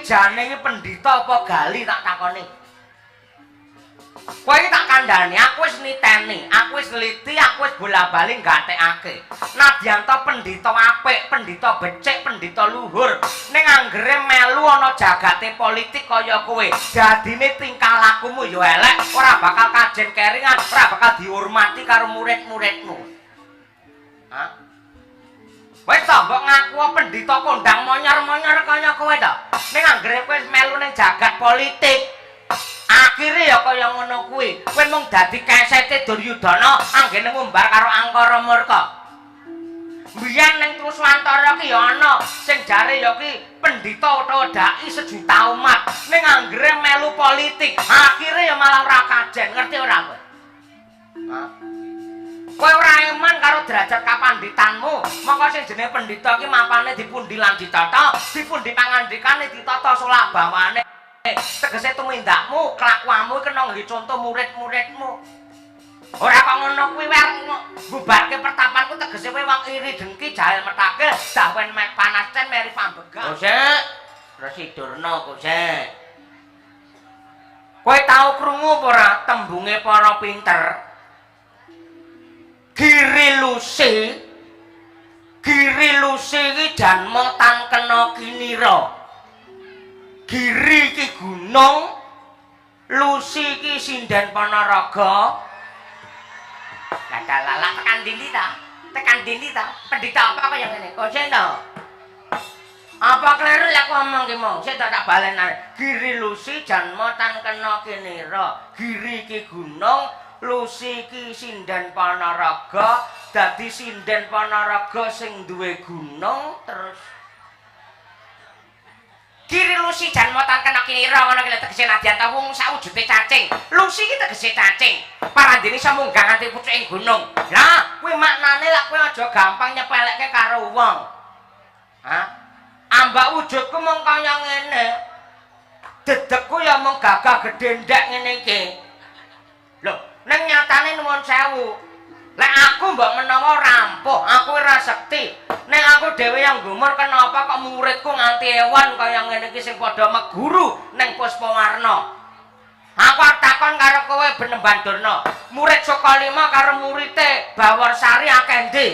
jane iki pendhita apa gali tak takoni? Kowe iki tak kandhani, aku wis niteni, aku wis neliti, aku wis bola-bali gatekake. Nadyan to pendhita apik, pendhita becik, pendhita luhur, ning anggere melu ana jagate politik kaya kowe, dadine tingkah lakumu ya elek, ora bakal kajen keringan, ora bakal dihormati karo murid-muridmu. Hah? Wis to, mbok ngaku pendhita kondang monyor-monyor kaya kowe to. Ning anggere kowe wis melu ning jagat politik, akhire ya kaya ngono kuwi. Kowe mung dadi kesete Duryudana anggene ngumbar karo Angkara Murka. Biyen ning Truswantara ki ya ana sing jare ya ki pendhita utawa dai sejuta umat. Ning anggere melu politik, akhire ya malah ora kajen, ngerti ora kowe? Hah? Kowe ora eman karo derajat kapanditanmu. Mongko sing jenenge pendhita ki mapane dipundi lan ditata, dipundi pangandikane ditata solak bawane. Tegese tumindakmu, kelakuanmu kena nggo contoh murid-muridmu. Ora kok ngono kuwi wae bubarke pertapanku, tegese kowe wong iri dengki, jahil metakil, dahwen mek panacen meri pambegan. Kosek, Resi Durna kosek. Kowe tau krungu apa ora tembunge para pinter? Giri Lusi. Giri Lusi iki janma tan kena kinira. Giri iki gunung, Lusi iki sinden Panaraga. Lah tekan dindi ta? Tekan dindi ta? Pendhita apa kaya ngene? Kok sing to? Apa kleru lek aku omong ki mau? Sik tak balen. Giri Lusi janma tan kena kinira. Giri iki gunung, Lusi iki sinden Panaraga, dadi sinden Panaraga sing duwe gunung terus Giri Lusi janma tan kena kinira ngono ki lho tegese nadyan ta wong sawujude cacing. Lusi iki tegese cacing. Parandene iso munggah nganti pucuking gunung. Lah, kuwi maknane lak kowe aja gampang nyepelekke karo wong. Hah? Ambak wujudku mung kaya ngene. Dedekku ya mung gagah gedhe ndek ngene iki. Lho, ning nyatane nuwun sewu. Lek aku mbok menawa rampuh, aku ora sekti. Ning aku dhewe yang gumur kenapa kok muridku nganti ewan kaya ngene iki sing padha meguru ning Puspawarna. Aku arep takon karo kowe Benemban Durna. Murid Sukalima karo murite Bawarsari akeh ndi?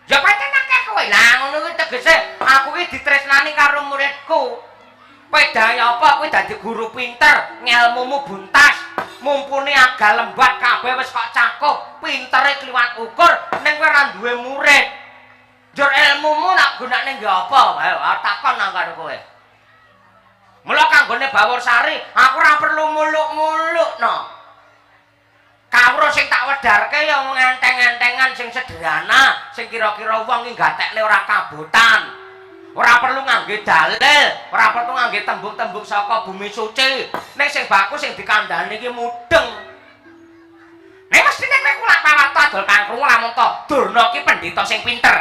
Ya pancen akeh kowe. Lah ngono kuwi tegese aku ki ditresnani karo muridku. Pedahe apa kowe dadi guru pinter, ngelmumu buntas, mumpuni aga lembat kabeh wis kok cakup, pintere kliwat ukur, ning kowe ora duwe murid. Njur ilmumu nak gunane nggo apa? Ayo takon nang karo kowe. Mula kanggone Bawarsari, aku ora perlu muluk-muluk no. Kawruh sing tak wedharke ya mung enteng-entengan sing sederhana, sing kira-kira wong iki gatekne ora kabotan. Ora perlu ngangge dalil, ora perlu ngangge tembung-tembung saka bumi suci. Ning sing baku sing dikandhani iki mudeng. Nek mestine kowe kulak pawarta adol kang krungu lamun to Durna ki pendhita sing pinter.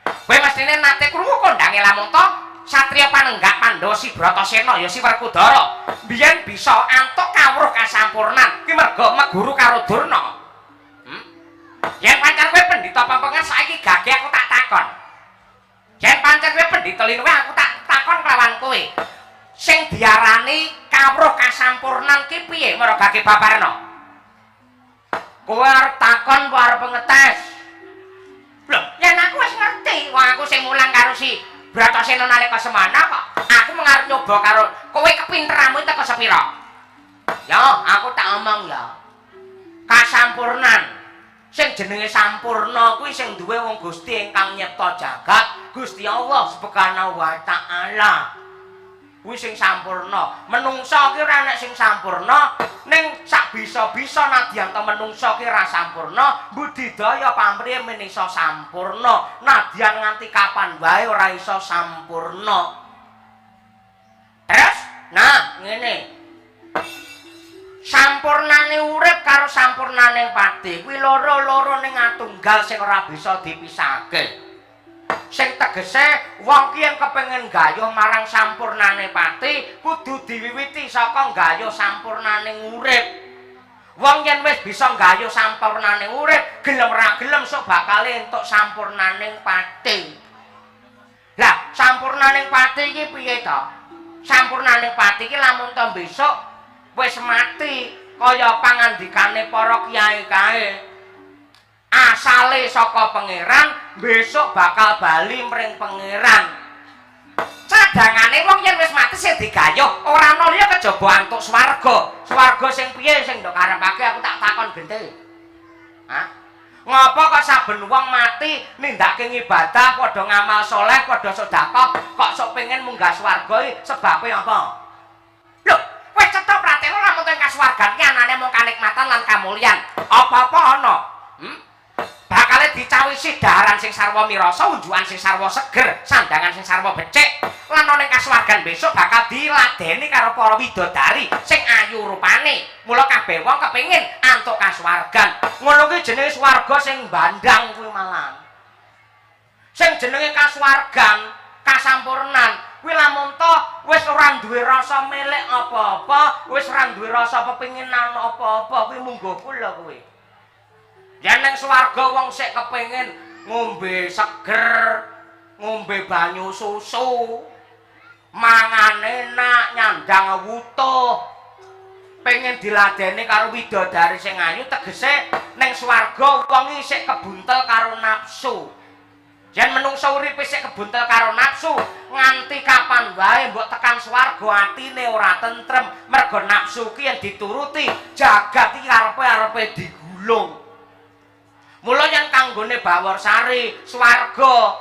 Kowe mestine nate krungu kondange lamun to satriya panenggak Pandhawa si Bratasena ya si Werkudara. Biyen bisa antuk kawruh kasampurnan ki merga meguru karo Durna. Yen pancen kowe pendhita pampengan saiki gage aku tak takon. Yen pancen kowe pendhita linuwih aku tak takon kelawan kowe. Sing diarani kawruh kasampurnan ki piye mara gage babarna? Kowe arep takon apa arep ngetes? Lho, yen aku wis ngerti, wong aku sing mulang karo si Bratasena nalika semana kok. Aku mung arep nyoba karo kowe kepinteranmu teko sepira. Ya, aku tak omong ya. Kasampurnan. Sing jenenge sampurna kuwi sing duwe wong Gusti ingkang nyipta jagat, Gusti Allah Subhanahu wa taala. Kuwi sing sampurna. Menungsa ki ora enek sing sampurna, ning sak bisa-bisa nadyan to menungsa ki ora sampurna, budidaya pamrih men iso sampurna. Nadyan nganti kapan wae ora iso sampurna. Terus, nah ngene. Sampurnane urip karo sampurnane pati kuwi loro-loro ning atunggal sing ora bisa dipisahke. Sing tegese wong ki yen kepengin gayuh marang sampurnane pati kudu diwiwiti saka gayuh sampurnane urip. Wong yen wis bisa gayuh sampurnane urip, gelem ra gelem sok bakal entuk sampurnane pati. Lah, sampurnaning pati iki piye to? Sampurnaning pati iki lamun to besok wis mati kaya pangandikane para kiai kae. Asale saka Pangeran, besok bakal bali mring Pangeran. Cadangane wong yen wis mati sing digayuh ora ana liya kejaba antuk swarga. Swarga sing piye sing ndok karepake aku tak takon gente. Hah? Ngapa kok saben wong mati nindakake ngibadah, padha ngamal soleh, padha sedekah, kok sok pengen munggah swarga iki sebabe apa? Lho, wis cetha pratela lamun teng kasuwargan ki anane mung kanikmatan lan kamulyan. Apa-apa ana. Bakale dicawisi daharan sing sarwa mirasa, unjukan sing sarwa seger, sandangan sing sarwa becik, lan ana ing kasuwargan besok bakal diladeni karo para widodari sing ayu rupane. Mula kabeh wong kepengin antuk kasuwargan. Ngono kuwi jenenge swarga sing bandang kuwi malah. Sing jenenge kasuwargan, kasampurnan, kuwi lamun to wis ora duwe rasa milik apa-apa, wis ora duwe rasa pepinginan apa-apa, kuwi mungguh kula kuwi. Yen ning swarga wong sik kepengin ngombe seger, ngombe banyu susu, mangan enak, nyandang wutuh, pengen diladeni karo widodari sing ayu, tegese ning swarga wong isih kebuntel karo nafsu. Yen menungsa uripe sik kebuntel karo nafsu, nganti kapan wae mbok tekan swarga atine ora tentrem, mergo nafsu ki yen dituruti, jagat iki karepe-arepe digulung. Mula yen kanggone Baworsari, swarga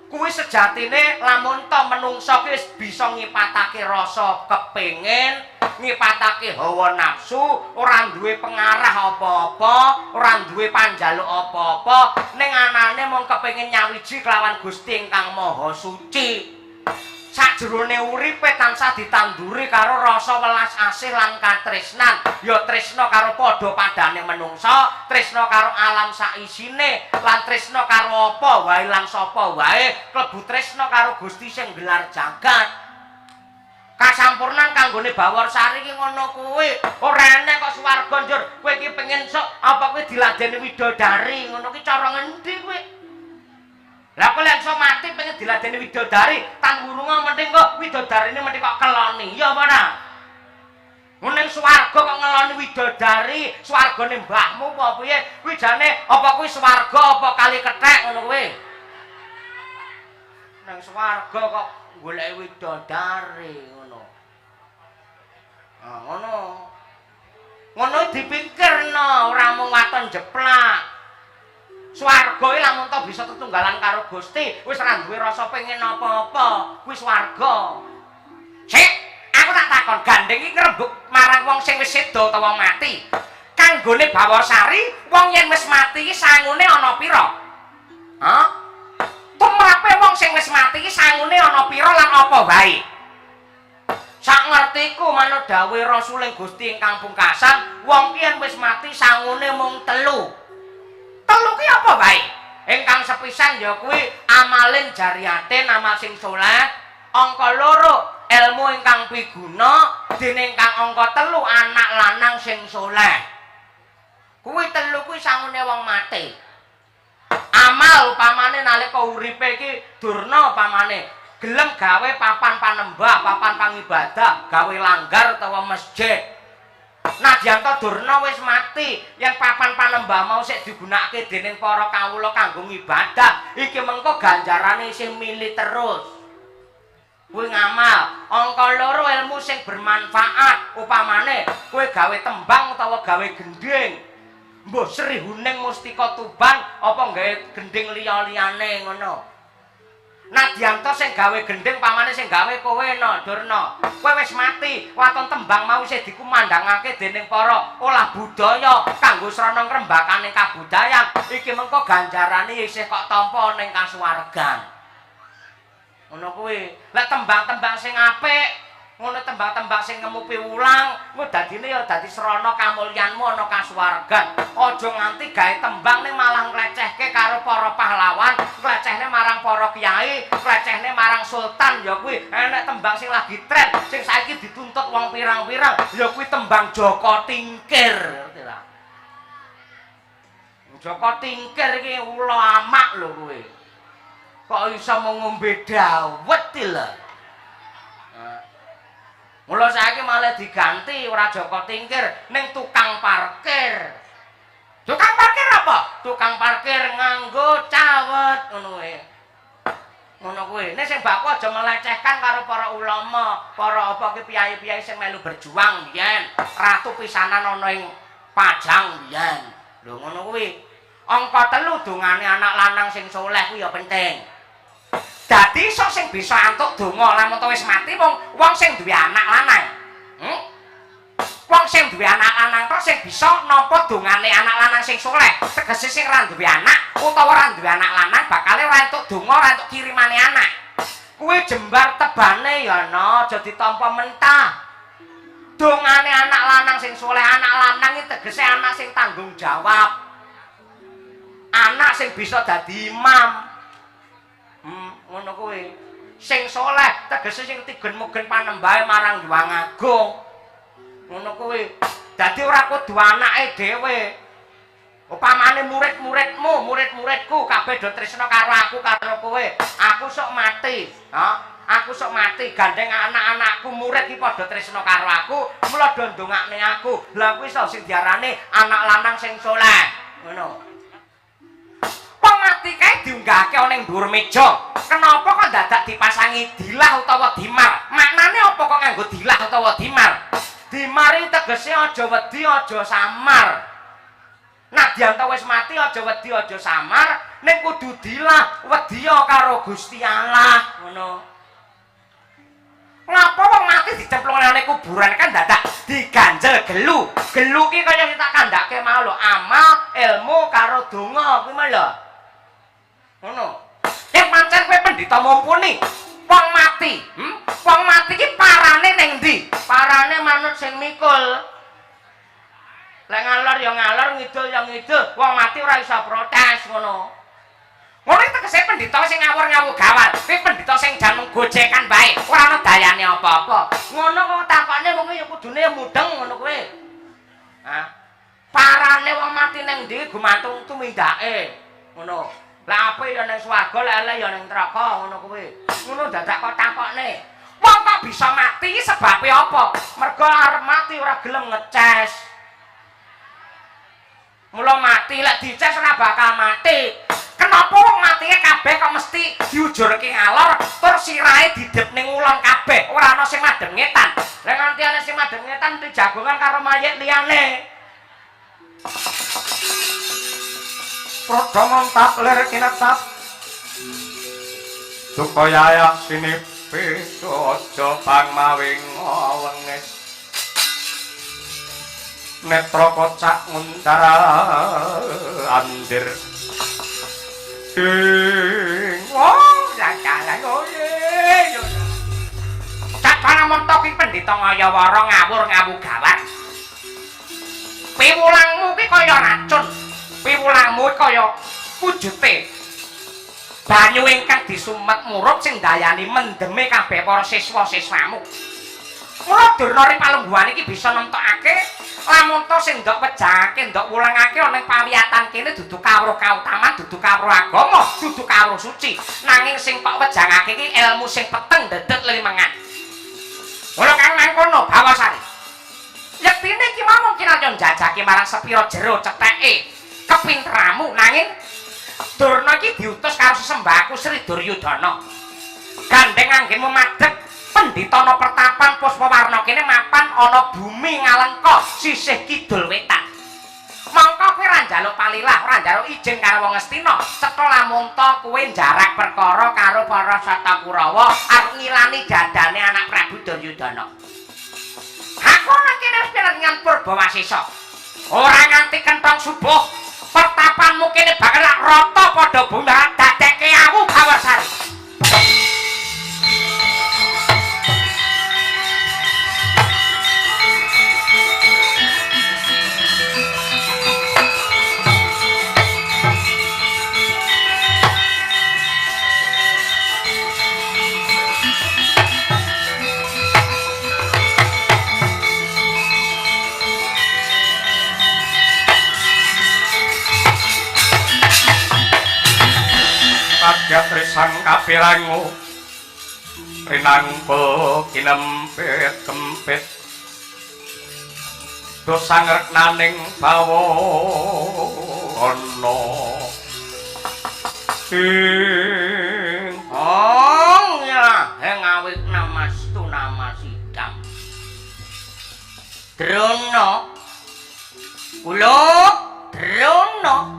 kuwi sejatine lamun to menungsa ki wis bisa ngipatake rasa kepengin, ngipatake hawa nafsu, ora duwe pengarah apa-apa, ora duwe panjaluk apa-apa, ning anane mung kepengin nyawiji kelawan Gusti ingkang Maha Suci. Sakjroning uripe tansah ditanduri karo rasa welas asih lan katresnan. Ya tresna karo padha padane menungsa, tresna karo alam saisine, lan tresna karo apa wae lan sapa wae, klebu tresna karo Gusti sing gelar jagat. Kasampurnan kanggone Baworsari iki ngono kuwi. Ora enek kok swarga njur kowe iki pengen sok apa kowe diladeni widodari ngono ki cara ngendi kowe? Lah kok lek iso mati pengen diladeni widodari, tan wurunga mending kok widodarine mending kok keloni. Ya apa ora? Ning swarga kok ngeloni widodari, swargane mbahmu apa piye? Kuwi jane apa kuwi swarga apa kali kethek ngono kuwi? Nang swarga kok goleki widodari ngono. Ah ngono. Ngono dipikirno, ora mung waton jeplak. Swarga iki lamun to bisa tetunggalan karo Gusti, wis ora duwe rasa pengen apa-apa, kuwi swarga. Sik, aku tak takon, gandeng iki ngrembug marang wong sing wis seda utawa mati. Kanggone Baworsari, wong yen wis mati iki sangune ana pira? Hah? Tumrape wong sing wis mati iki sangune ana pira lan apa wae? Sak ngertiku manut dawuhe Rasuling Gusti ingkang pungkasan, wong ki yen wis mati sangune mung telu. Telu ki apa wae? Ingkang sepisan ya kuwi amalin jariatin, amal sing saleh. Angka loro ilmu ingkang piguna, dene ingkang angka telu anak lanang sing saleh. Kuwi telu kuwi sangune wong mati. Amal upamane nalika uripe iki durna upamane gelem gawe papan panembah, papan pangibadah, gawe langgar utawa masjid. Nadyan to Durna wis mati, yen papan panembah mau sik digunakake dening para kawula kanggo ngibadah, iki mengko ganjarane isih mili terus. Kuwi ngamal. Angka loro ilmu sing bermanfaat, upamane kowe gawe tembang utawa gawe gendhing. Mbuh Sri Huning Mustika Tuban apa gawe gendhing liya-liyane ngono. Nadyan to sing gawe gendhing pamane sing gawe kowe no, Durna. Kowe wis mati, waton tembang mau isih dikumandhangake dening para olah budaya kanggo srana ngrembakane kabudayan. Iki mengko ganjarane isih kok tampa ning kasuwargan. Ngono kuwi. Lek tembang-tembang sing apik, ngono tembang-tembang sing ngemu piwulang, engko dadine ya dadi srana kamulyanmu ana kasuwargan. Aja nganti gawe tembang ning malah nglecehke karo para pahlawan, nglecehne marang para kiai, nglecehne marang sultan ya kuwi. Enek tembang sing lagi tren, sing saiki dituntut wong pirang-pirang, ya kuwi tembang Joko Tingkir, ngerti ta? Joko Tingkir iki ula amak lho kuwi. Kok iso ngombe dawet iki lho. Mula saiki malah diganti ora Joko Tingkir ning tukang parkir. Tukang parkir apa? Tukang parkir nganggo cawet ngono kuwi. Ngono kuwi. Nek sing baku aja melecehkan karo para ulama, para apa ki piyai-piyai sing melu berjuang biyen. Ratu pisanan ana ing Pajang biyen. Lho ngono kuwi. Angka 3 dongane anak lanang sing soleh kuwi ya penting. Dadi iso sing bisa antuk donga lamun wis mati wong sing duwe anak lanang. Wong sing duwe anak lanang tok sing bisa nampa dongane anak lanang sing soleh. Tegese sing ora duwe anak utawa ora duwe anak lanang bakale ora entuk donga, ora entuk kirimane anak. Kuwi jembar tebane ya ana, aja ditampa mentah. Dongane anak lanang sing soleh, anak lanang iki tegese anak sing tanggung jawab. Anak sing bisa dadi imam. Ngono kuwi. Sing soleh tegese sing tigen-mugen panembahe marang Hyang Agung. Ngono kuwi. Dadi ora kudu anake dhewe. Upamane murid-muridmu, murid-muridku kabeh do tresna karo aku karo kowe. Aku sok mati, ha? Aku sok mati gandeng anak-anakku murid iki padha tresna karo aku, mula do ndongakne aku. Lah kuwi iso sing diarani anak lanang sing soleh. Ngono. Wong mati kae diunggahke ana ning dhuwur meja. Kenapa kok dadak dipasangi dilah utawa dimar? Maknane apa kok nganggo dilah utawa dimar? Dimar iki tegese aja wedi, aja samar. Nadyan ta wis mati aja wedi, aja samar, ning kudu dilah wedya karo Gusti Allah. Ngono. Ngapa wong mati dicemplungne nang kuburan kan dadak diganjel gelu. Gelu ki kaya sing tak kandhake mau lho, amal, ilmu karo donga kuwi mah lho. Ngono. Nek pancen kowe pendhita mumpuni, wong mati, Wong mati ki parane ning ndi? Parane manut sing mikul. Lek ngalor ya ngalor, ngidul ya ngidul. Wong mati ora iso protes ngono. Ngono iki tegese pendhita sing ngawur-ngawur gawat. Kuwi pendhita sing jan mung gojekan bae, ora ana dayane apa-apa. Ngono kok takokne wong ya kudune mudeng ngono kuwi. Hah? Parane wong mati ning ndi gumantung tumindake. Ngono. Lah apik ya ning swarga, lek elek ya ning neraka ngono kuwi. Ngono dadak kok takokne. Wong kok bisa mati iki sebabe apa? Mergo arep mati ora gelem ngeces. Mula mati lek dices ora bakal mati. Kenapa wong matine kabeh kok mesti diujurke ngalor tur sirahe didep ning ulon kabeh, ora ana sing madhep ngetan. Lah nganti ana sing madhep ngetan dijagongan karo mayit liyane. Prodha montap lir kinetap. Duka yayah sinipi aja pangmawing wengis. Netra kocak ngundar andir. Ing oh, lakalan oleh. Cacana montok ki pendhita ngayawara ngawur ngawu gawat. Piwulangmu ki kaya racun. Piwulangmu ki kaya wujute banyu ingkang disumet murup sing ndayani mendeme kabeh para siswa-siswamu. Mula Durna ring palungguhan iki bisa nemtokake lamun to sing ndok wejahake, ndok wulangake ana ing pawiyatan kene dudu kawruh kautaman, dudu kawruh agama, dudu kawruh suci. Nanging sing kok wejangake iki ilmu sing peteng dedet limengan. Mula kang mangkono bawasane. Yektine iki mau mungkin aja njajake marang sepira jero cetheke kepinteramu, nanging Durna iki diutus karo sesembahku Sri Duryudana. Gandeng anggenmu madhep pendhita ana pertapan Puspawarna kene mapan ana bumi ngalengka sisih kidul wetan. Mongko kowe ora njaluk palilah, ora njaluk izin karo wong Ngastina. Cetha lamun ta kowe njarak perkara karo para Sata Kurawa arep ngilani dadane anak Prabu Duryudana. Aku nang kene wis pirengan Purbawasesa. Ora nganti kenthong subuh, pertapanmu kene bakal rata padha bumi dadekke awu Bawasari. Kadya Dosang kapirangu rinangkul kinempit kempit dosang reknaning bawana ing oh ya ngawit namastu namasidam Drona kula Drona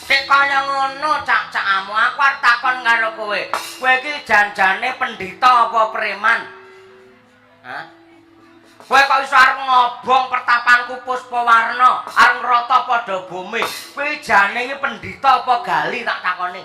sik kaya ngono cak-cakamu aku arep takon karo kowe. Kowe iki janjane pendhita apa preman? Hah? Kowe kok iso arep ngobong pertapanku Puspawarna, arep ngrata padha bumi. Kowe jane iki pendhita apa gali tak takoni?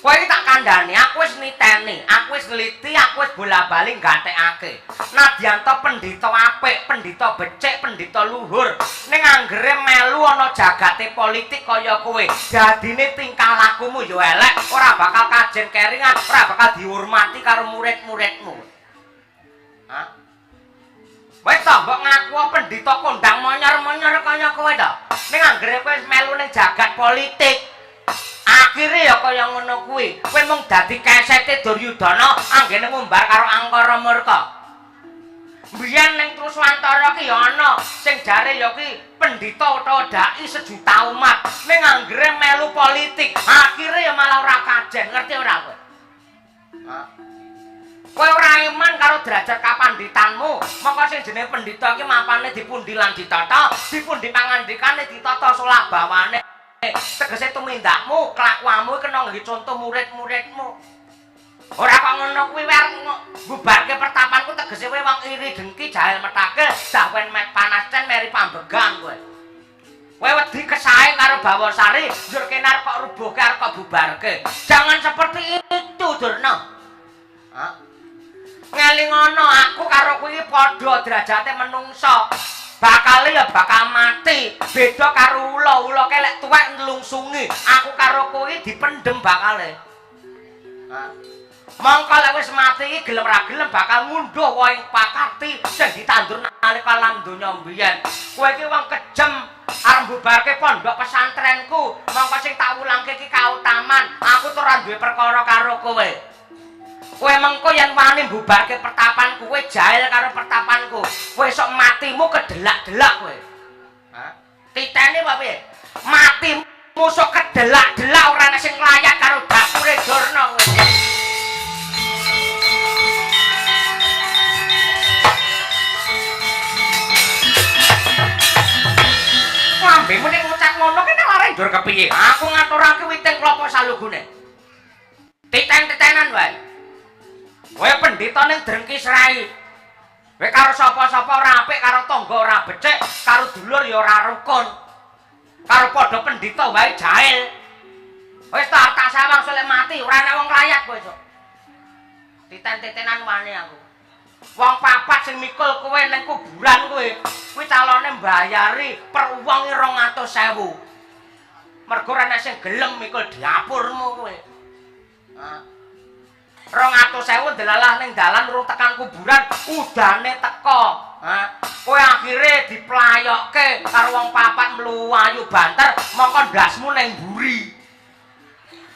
Kowe iki tak kandhani, aku wis niteni, aku wis nliti, aku wis bola-bali gatekake. Nadyan ta pendhita apik, pendhita becik, pendhita luhur, ning anggere melu ana jagate politik kaya kowe, dadine tingkah lakumu ya elek, ora bakal kajen keringan, ora bakal dihormati karo murid-muridmu. Hah? Wis ta mbok ngaku pendhita kondang monyor-monyor kaya kowe ta. Ning anggere kowe melu ning jagat politik, akhire ya kaya ngono kuwi. Kowe mung dadi kesete Duryudana anggene ngumbar karo Angkara Murka. Mbiyen ning Truswantara ki ya ana sing jare ya ki pendhita utawa dai sejuta umat. Ning anggere melu politik, akhire ya malah ora kajen, ngerti ora kowe? Hah? Kowe ora iman karo derajat kapanditanmu. Mongko sing jenenge pendhita ki mapane dipundi lan ditata, dipundi pangandikane ditata solah bawane. Tegese tumindakmu, kelakuanmu kena nggo contoh murid-muridmu. Ora kok ngono kuwi wae mbubarke pertapanku tegese kowe wong iri dengki jahil metakil, dahwen mek panascen meri pambegan kowe. Kowe wedi kesaeng karo Bawasari, njur kenar kok rubuhke arep kok bubarke. Jangan seperti itu, Durna. Hah? Ngelingono aku karo kuwi padha derajate menungsa. Bakale ya bakal mati. Beda karo ula, ula kelek tuwek nlungsungi. Aku karo kowe dipendhem bakale. Hah? Mongko lek wis mati iki gelem ra gelem bakal ngunduh wohing pakarti sing ditandur nalika alam donya mbiyen. Kowe iki wong kejem arep mbubarke pondok pesantrenku. Mongko sing tak wulangke iki kautaman. Aku tur ora duwe perkara karo kowe. Kowe mengko yen wani mbubarke pertapanku, kowe jahil karo pertapanku. Kowe sok matimu kedelak-delak kowe. Hah? Titene apa piye? Matimu sok kedelak-delak ora ana sing nglayak karo dapure Durna kowe. Lambemu nek ngucap ngono ki nek lare ndur kepiye? Aku ngaturake witing klopo salugune. Titen-titenan wae. Kowe pendhita ning drengki srai. Kowe karo sapa-sapa ora apik, karo tangga ora becik, karo dulur ya ora rukun. Karo padha pendhita wae jahil. Wis tak sawang selek mati, ora ana wong layak kowe sok. Titen-titenan wani aku. Wong papat sing mikul kowe ning kuburan kowe, kuwi calone mbayari per wong 200.000. Mergo ora ana sing gelem mikul dapurmu kowe. Hah? 200.000 delalah ning dalan urung tekan kuburan, udane teko. Ha? Kowe akhire diplayokke karo wong papat mluwayu banter, mongko ndasmu ning mburi.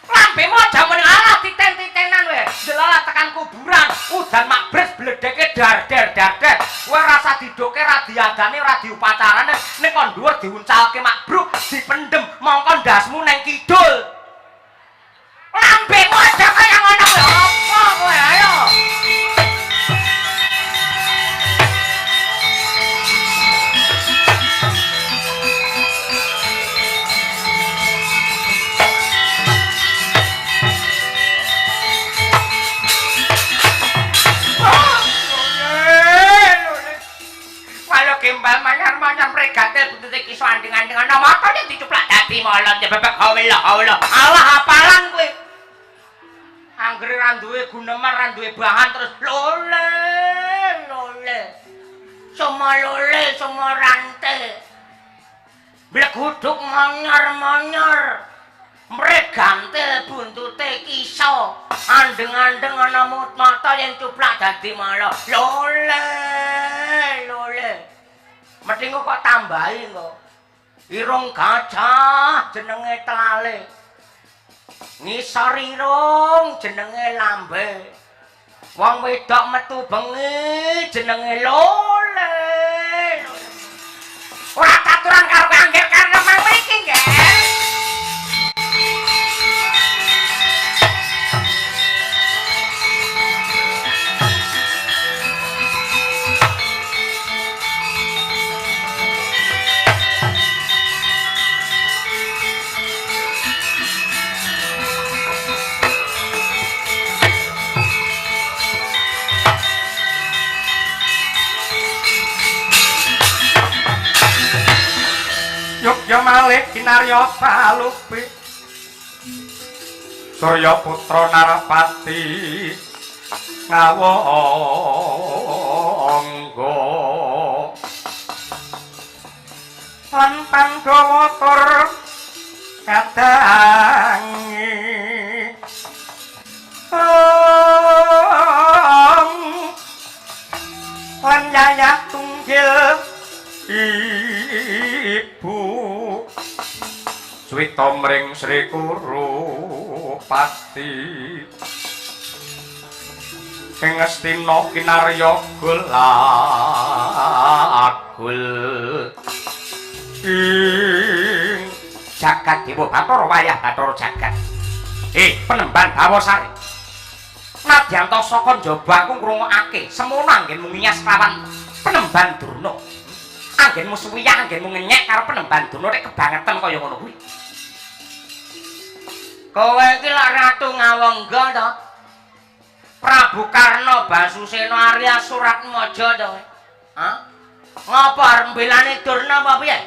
Lambemu aja muni alah titen-titenan kowe. Delalah tekan kuburan, udan makbres bledeke dar-der dar-der. Kowe rasa didoke ra diadane ora diupacarane, ning kon dhuwur diuncalke makbruk, dipendhem, mongko ndasmu ning kidul. Lambemu aja kaya ngono kowe. Apa kowe ayo. Walau gembal manyar-manyar mregatel buntute kiso anding-anding ana matane dicuplak dadi molot ya bebek hawela hawela. Alah hapalan kowe. Anggere ra duwe guneman, ra duwe bahan terus lole lole. Semua lole, semua rante. Bleguduk monyor-monyor. Mregantil buntute kiso. Andeng-andeng ana mata yen cuplak dadi mala. Lole lole. Mesti engko kok tambahi engko. Irung gajah jenenge telale. Ngisor irung jenenge lambe. Wong wedok metu bengi jenenge lole. Ora caturan karo kowe angger karena mang mriki nggih. Yogya malih kinarya palupi Surya putra Narapati ngawangga lan Pandhawa tur kadangi lan yayah tunggil ibu Swita mring Sri Kurupati ing Ngastina kinarya gulagul ing Jagat Dewa Bathara wayah Bathara jagat. Penemban Bawasari. Nadyan ta saka njaba aku ngrungokake semono anggenmu ngiyas kelawan penemban Durna. Anggenmu suwiyah anggenmu ngenyek karo penemban Durna nek kebangetan kaya ngono kuwi. Kowe iki lak ratu Ngawangga to? Prabu Karna Basusena Arya Suratmaja to? Hah? Ngapa arep mbelani Durna apa piye?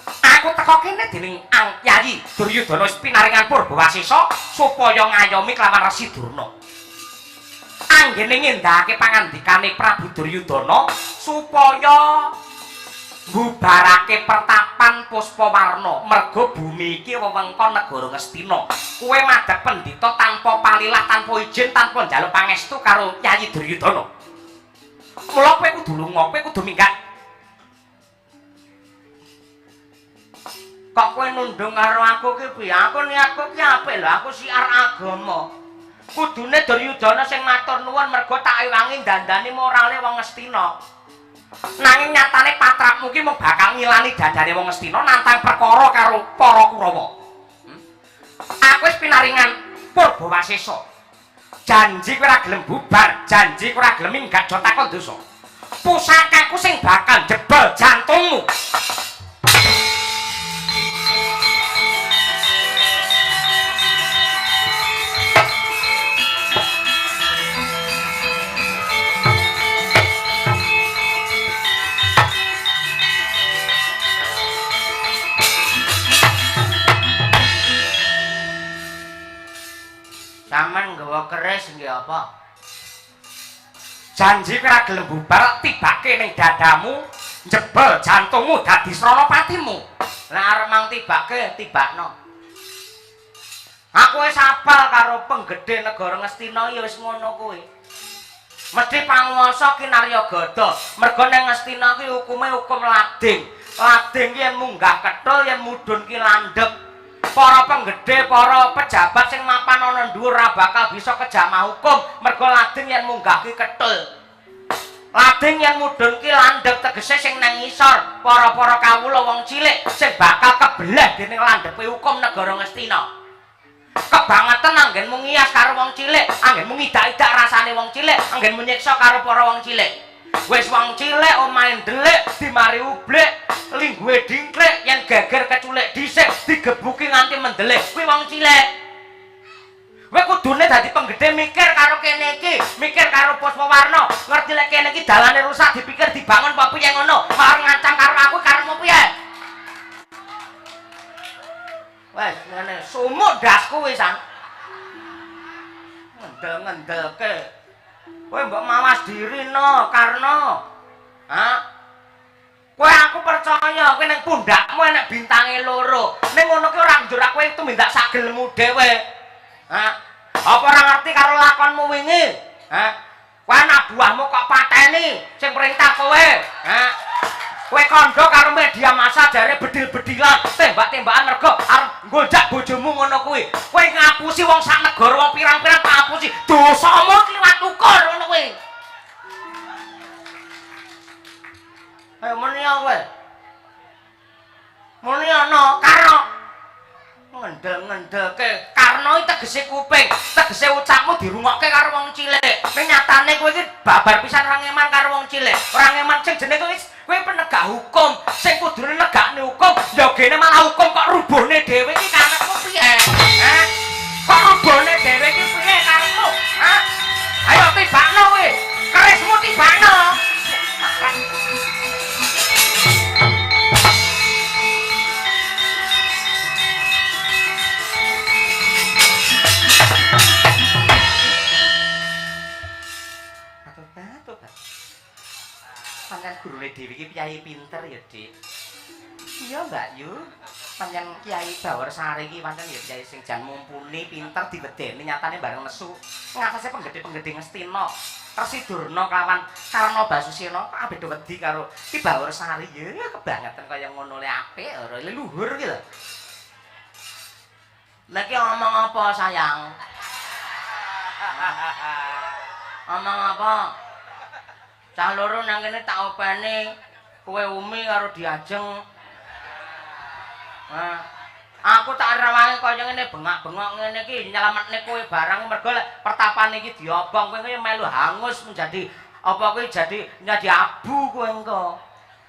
Aku teko kene dening Ang Yayi Duryudana wis pinaringan Purbawasesa supaya ngayomi kelawan Resi Durna. Anggene ngendahake pangandikane Prabu Duryudana supaya mbubarake pertapan Puspawarna merga bumi iki wewengkon negara Ngastina. Kowe madhep pendhita tanpa palilah, tanpa izin, tanpa njaluk pangestu karo Yayi Duryudana. Mula kowe kudu lunga, kowe kudu minggat. Kok kowe nundung karo aku ki piye? Aku niatku ki apik lho, aku siar agama. Kudune Duryudana sing matur nuwun mergo tak ewangi dandani morale wong Ngastina. Nanging nyatane patrapmu ki mung bakal ngilani dadane wong Ngastina nantang perkara karo para Kurawa. Aku wis pinaringan Purbawasesa. Janji kowe ora gelem bubar, janji kowe ora gelem minggat aja takon dosa. Pusakaku sing bakal jebol jantungmu. Sampeyan nggawa keris nggih apa? Janji kowe ora gelem bubar tibake ning dadamu, njebol jantungmu dadi srana patimu. Lah arep mang tibake, tibakno. Aku wis apal karo penggedhe negara Ngastina ya wis ngono kuwi. Mesti panguwasa kinarya gada. Mergo ning Ngastina kuwi hukume hukum lading. Lading ki yen munggah kethul, yen mudhun ki landhep. Para penggede, para pejabat sing mapan ana dhuwur ora bakal bisa kejamah hukum mergo lading yen munggah ki kethul. Lading yen mudhun ki landhep tegese sing nang ngisor, para-para kawula wong cilik sing bakal kebeleh dening landhepe hukum negara Ngastina. Kebangetan anggenmu ngiyas karo wong cilik, anggenmu ngidak-idak rasane wong cilik, anggenmu nyiksa karo para wong cilik. Wis wong cilik omahe ndelik, dimari ublik, lingguhe dingklik, yen geger keculik dhisik, digebuki nganti mendelik. Kuwi wong cilik. Kowe kudune dadi penggede mikir karo kene iki, mikir karo Puspawarna, ngerti lek kene iki dalane rusak dipikir dibangun apa piye ngono. Malah ngancam karo aku karepmu piye? Wes ngene, sumuk ndasku wisan. Ngendel-ngendelke. Kowe mbok mawas diri no, Karno. Hah? Kowe aku percaya kowe ning pundakmu enek bintange loro. Ning ngono ki ora njur kowe tumindak sak gelemu dhewe. Hah? Apa ora ngerti karo lakonmu wingi? Hah? Kowe anak buahmu kok pateni sing perintah kowe. Hah? Kowe kandha karo media massa jare bedil-bedilan, tembak-tembakan mergo arep nggonjak bojomu ngono kuwi. Kowe ngapusi wong sak negara, wong pirang-pirang tak apusi. Dosamu kliwat ukur ngono kuwi. Ayo muni kowe. Muni ana karo ngendel-ngendelke. Karno iki tegese kuping, tegese ucapmu dirungokke karo wong cilik. Ning nyatane kowe iki babar pisan ora ngeman karo wong cilik. Ora ngeman sing jenenge kowe kowe penegak hukum, sing kudune negakne hukum, ya gene malah hukum kok rubuhne dhewe iki karepmu piye? Hah? Kok rubuhne dhewe iki piye karepmu? Hah? Ayo tibakno kowe. Kerismu tibakno. Pancen gurune dhewe iki piyayi pinter ya, Dik. Iya, Mbak Yu. Pancen Kiai Bawarsari iki pancen ya piyayi sing jan mumpuni, pinter diwedeni nyatane bareng nesu. Ngatasi penggede-penggede Ngastina. Resi Durna kelawan Karna Basusena kabeh do wedi karo Ki Bawarsari. Ya kebangetan kaya ngono le apik ora leluhur ki lho. Lah ki omong apa sayang? Omong apa? Cah loro nang kene tak openi kowe Umi karo Diajeng. Nah, aku tak rewangi kaya ngene bengak-bengok ngene iki nyelametne kowe barang mergo lek pertapan iki diobong kowe melu hangus menjadi apa kowe jadi menjadi abu kowe engko.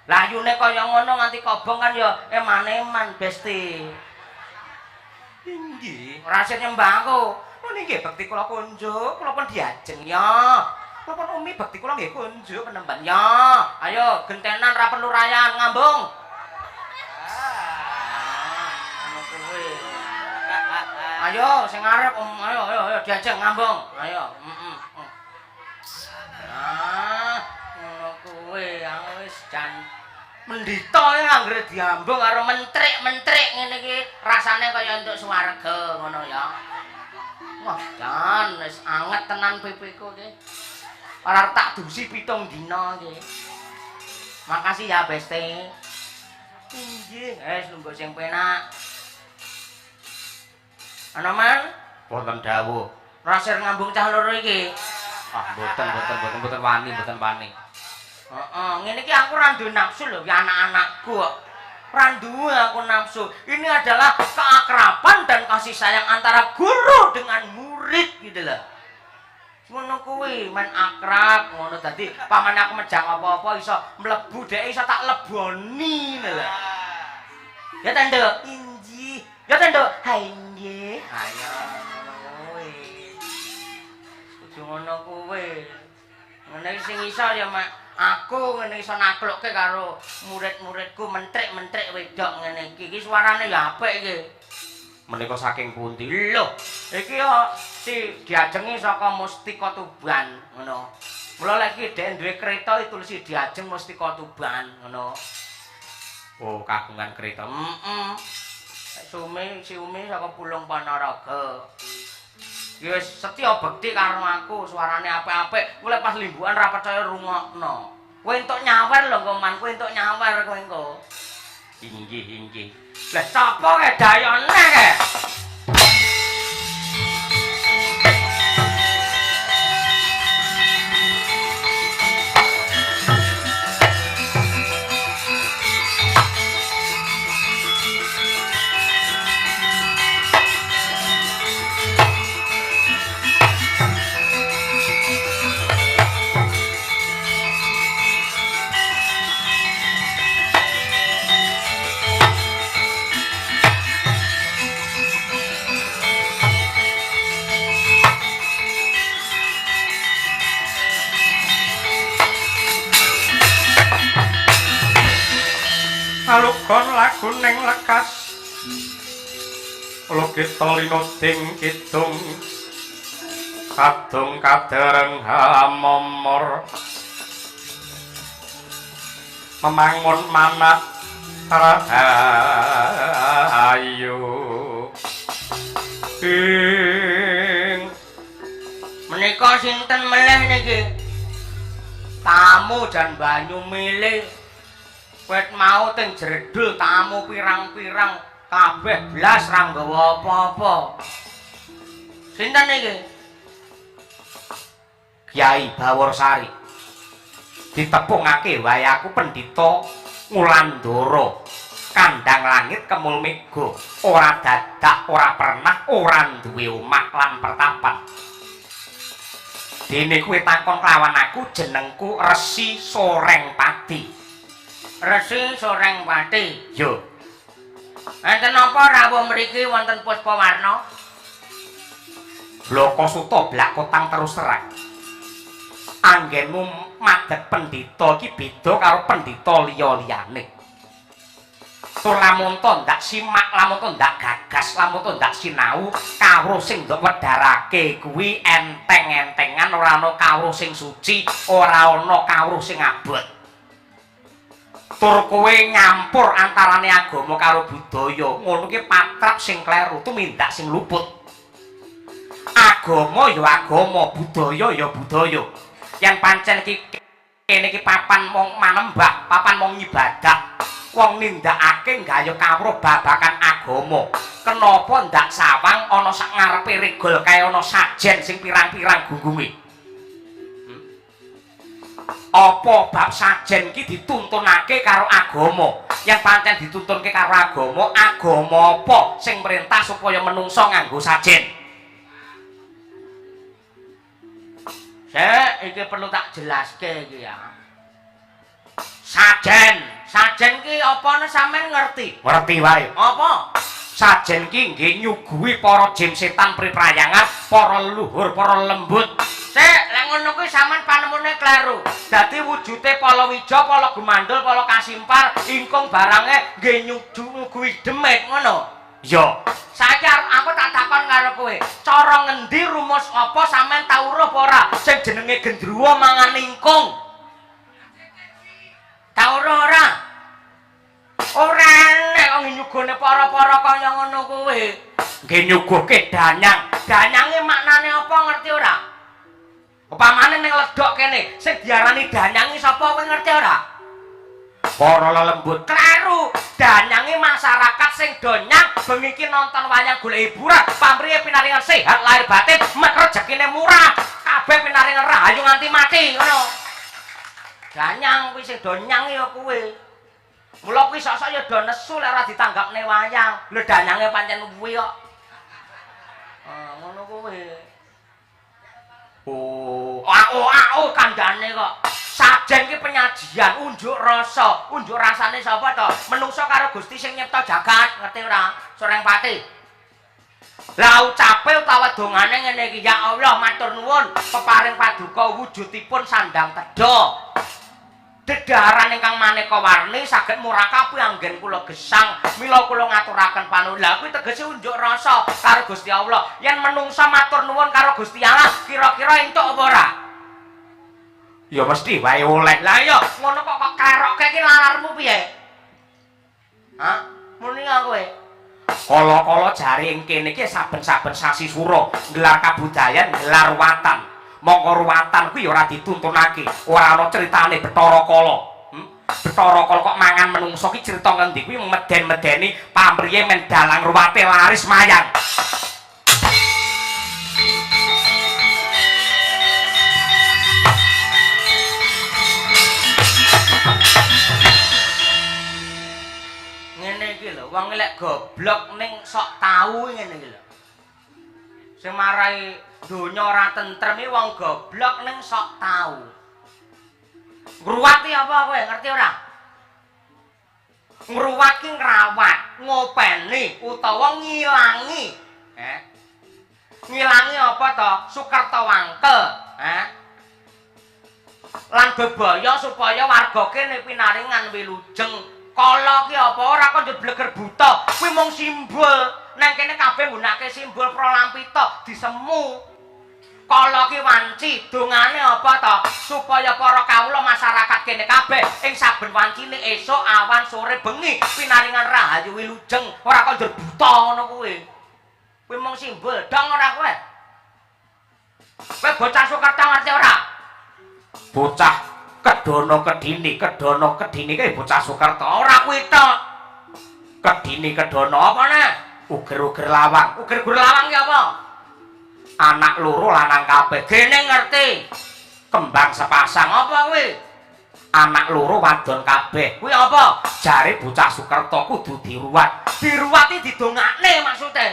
Lah ayune kaya ngono nganti kobong kan ya eman-eman besti. Inggih, ora sing nyembah aku. Ngene nggih bekti kula kunjuk, kula pun Diajeng ya. Kula pun Umi bekti kula nggih kunjuk penemban ya. Ayo gentenan ra perlu rayan ngambung. Ngono kuwi. Ayo sing ngarep ayo ayo ayo Diajeng ngambung. Ayo, heeh. Ah, ngono kuwi aku wis jan mendita ya anggere diambung karo mentrik-mentrik ngene iki rasane kaya entuk swarga ngono ya. Wah, jan wis anget tenan pipiku iki. Ora tak dusi 7 dina iki. Makasih ya, Beste. Inggih, wis lungguh sing penak. Ana man Wonten dawuh. Rasir ngambung cah loro iki. Ah, mboten mboten mboten mboten wani, mboten wani. Heeh, ngene iki aku ora duwe nafsu lho, ki anak-anakku kok. Ora duwe aku nafsu. Ini adalah keakraban dan kasih sayang antara guru dengan murid gitu loh. Ngono kuwi, men akrab ngono dadi pamane aku mejang apa-apa iso mlebu dhek iso tak leboni ngono lho. Ya ta, Nduk? Injih. Ya ta, Nduk? Ha inggih. Ayo ngono kuwi. Kudu ngono kuwi. Ngene iki sing iso ya mak aku ngene iso naklukke karo murid-muridku mentrik-mentrik wedok ngene iki. Iki suarane ya apik iki. Menika saking pundi? Lho, iki yo si Diajengi saka Mustika Tuban ngono. Mula lek iki dhek duwe kereta ditulisi Diajeng Mustika Tuban ngono. Oh, kagungan kereta. Heeh. Sume si Umi saka Pulung Ponorogo. Ya wis setya bekti karo aku, suarane apik-apik. Kuwi lek pas limbukan ra percaya rungokno. Kowe entuk nyawer lho engko man, kowe entuk nyawer kowe engko. Inggih, inggih. Lah sapa kae dayone kae? Alugon lagu ning lekas Lukita linuting kidung kadung kadereng hamomor memangun manah rahayu ing Menika sinten melih niki? Tamu jan banyu milih. Kowe mau teng jredul tamu pirang-pirang kabeh blas ra nggawa apa-apa. Sinten iki? Kyai Baworsari. Ditepungake wae aku pendhita Ngulandara. Kandhang langit kemul mega, ora dadak, ora pernah, ora duwe omah lan pertapan. Dene kowe takon kelawan aku, jenengku Resi Sorengpati. Resi Sorengpati. Yo. Enten apa rawuh mriki wonten Puspawarna? Bloko suta blak kotang terus terang. Anggenmu madhep pendhita iki beda karo pendhita liya-liyane. Tur lamun to ndak simak, lamun to ndak gagas, lamun to ndak sinau, kawruh sing ndok wedharake kuwi enteng-entengan, ora ana kawruh sing suci, ora ana kawruh sing abot. Tur kowe nyampur antarane agama karo budaya, ngono ki patrap sing kleru, tumindak sing luput. Agama ya agama, budaya ya budaya. Yen pancen iki kene iki papan wong manembah, papan wong ibadah, wong nindakake nggayuh kawruh babakan agama. Kenapa ndak sawang ana sak ngarepe regol kae ana sajen sing pirang-pirang gunggunge? Apa bab sajen iki dituntunake karo agama? Yen pancen dituntunke karo agama, agama apa sing merintah supaya menungsa nganggo sajen? Sik, iki perlu tak jelaske iki ya. Sajen, sajen ki apane sampean ngerti? Ngerti wae. Apa? Sajen ki nggih nyuguhi para jin setan priprayangan, para leluhur, para lembut. Sik, lek ngono kuwi sampean panemune kleru. Dadi wujude palawija, pala gumandul, pala kasimpar, ingkung barange nggih nyuguhi demit ngono. Ya. Saiki aku tak takon karo kowe. Cara ngendi rumus apa sampean tau roh apa ora sing jenenge gendruwo mangan ingkung? Tau roh ora? Ora enek kok nyugone para-para kaya ngono kuwi. Nggih nyuguhke danyang. Danyange maknane apa ngerti ora? Upamane ning ledok kene sing diarani danyange sapa kowe ngerti ora? Para lelembut. Kleru. Danyange masyarakat sing donyang bengi iki nonton wayang golek hiburan, pamrihe pinaringan sehat lahir batin, mek rejekine murah, kabeh pinaringan rahayu nganti mati ngono. Danyang kuwi sing donyang ya kuwi. Mula kuwi sok-sok ya do nesu lek ora ditanggapne wayang. Lho danyange pancen kuwi kok. Ah, ngono kuwi. Oh, ao kandhane kok. Sajen ki penyajian unjuk rasa, unjuk rasane sapa to? Menungsa karo Gusti sing nyipta jagat, ngerti ora? Sorengpati. Lah ucape utawa dongane ngene iki, ya Allah matur nuwun peparing paduka wujudipun sandang tedha. Dedharan ingkang maneka warni saged murakapi anggen kula gesang, mila kula ngaturaken panuwun. Lah kuwi tegese unjuk rasa karo Gusti Allah. Yen menungsa matur nuwun karo Gusti Allah, kira-kira entuk apa ora? Ya mesti wae oleh. Lah iya, ngono kok kok klerokke iki lalarmu piye? Hah? Muni kowe. Kala-kala jare ing kene iki saben-saben sasi sura nggelar kabudayan, nggelar ruwatan. Mongko ruwatan kuwi ora dituntunake, ora ana critane Bathara Kala. Bathara Kala kok mangan menungsa ki crita ngendi kuwi meden-medeni pamrihe men dalang ruwate laris mayang. Ngene iki lho, wong lek goblok ning sok tau ngene iki lho. Sing marai donya ora tentrem iki wong goblok ning sok tau. Ngruwat iki apa kowe ngerti ora? Ngruwat ki ngrawat, ngopeni utawa ngilangi. Ngilangi apa to? Sukerta wangkel, Lan bebaya supaya warga kene pinaringan wilujeng. Kala ki apa ora kok njur bleger buta. Kuwi mung simbol. Nang kene kabeh nggunakake simbol pralampita disemu. Kala ki wanci, dongane apa to? Supaya para kawula masyarakat kene kabeh ing saben wancine esuk, awan, sore, bengi pinaringan rahayu wilujeng, ora kok njur buta ngono kuwi. Kuwi mung simbol, dong ora kowe? Kowe bocah Sukerta ngerti ora? Bocah Kedono Kedini, Kedono Kedini kae bocah Sukerta. Ora kuwi tok. Kedini Kedono apa neh? Uger-uger lawang. Uger-uger lawang ki apa? Anak loro lanang kabeh. Gene ngerti. Kembang sepasang apa kuwi? Anak loro wadon kabeh. Kuwi apa? Jare bocah Sukerta kudu diruwat. Diruwati didongakne maksude.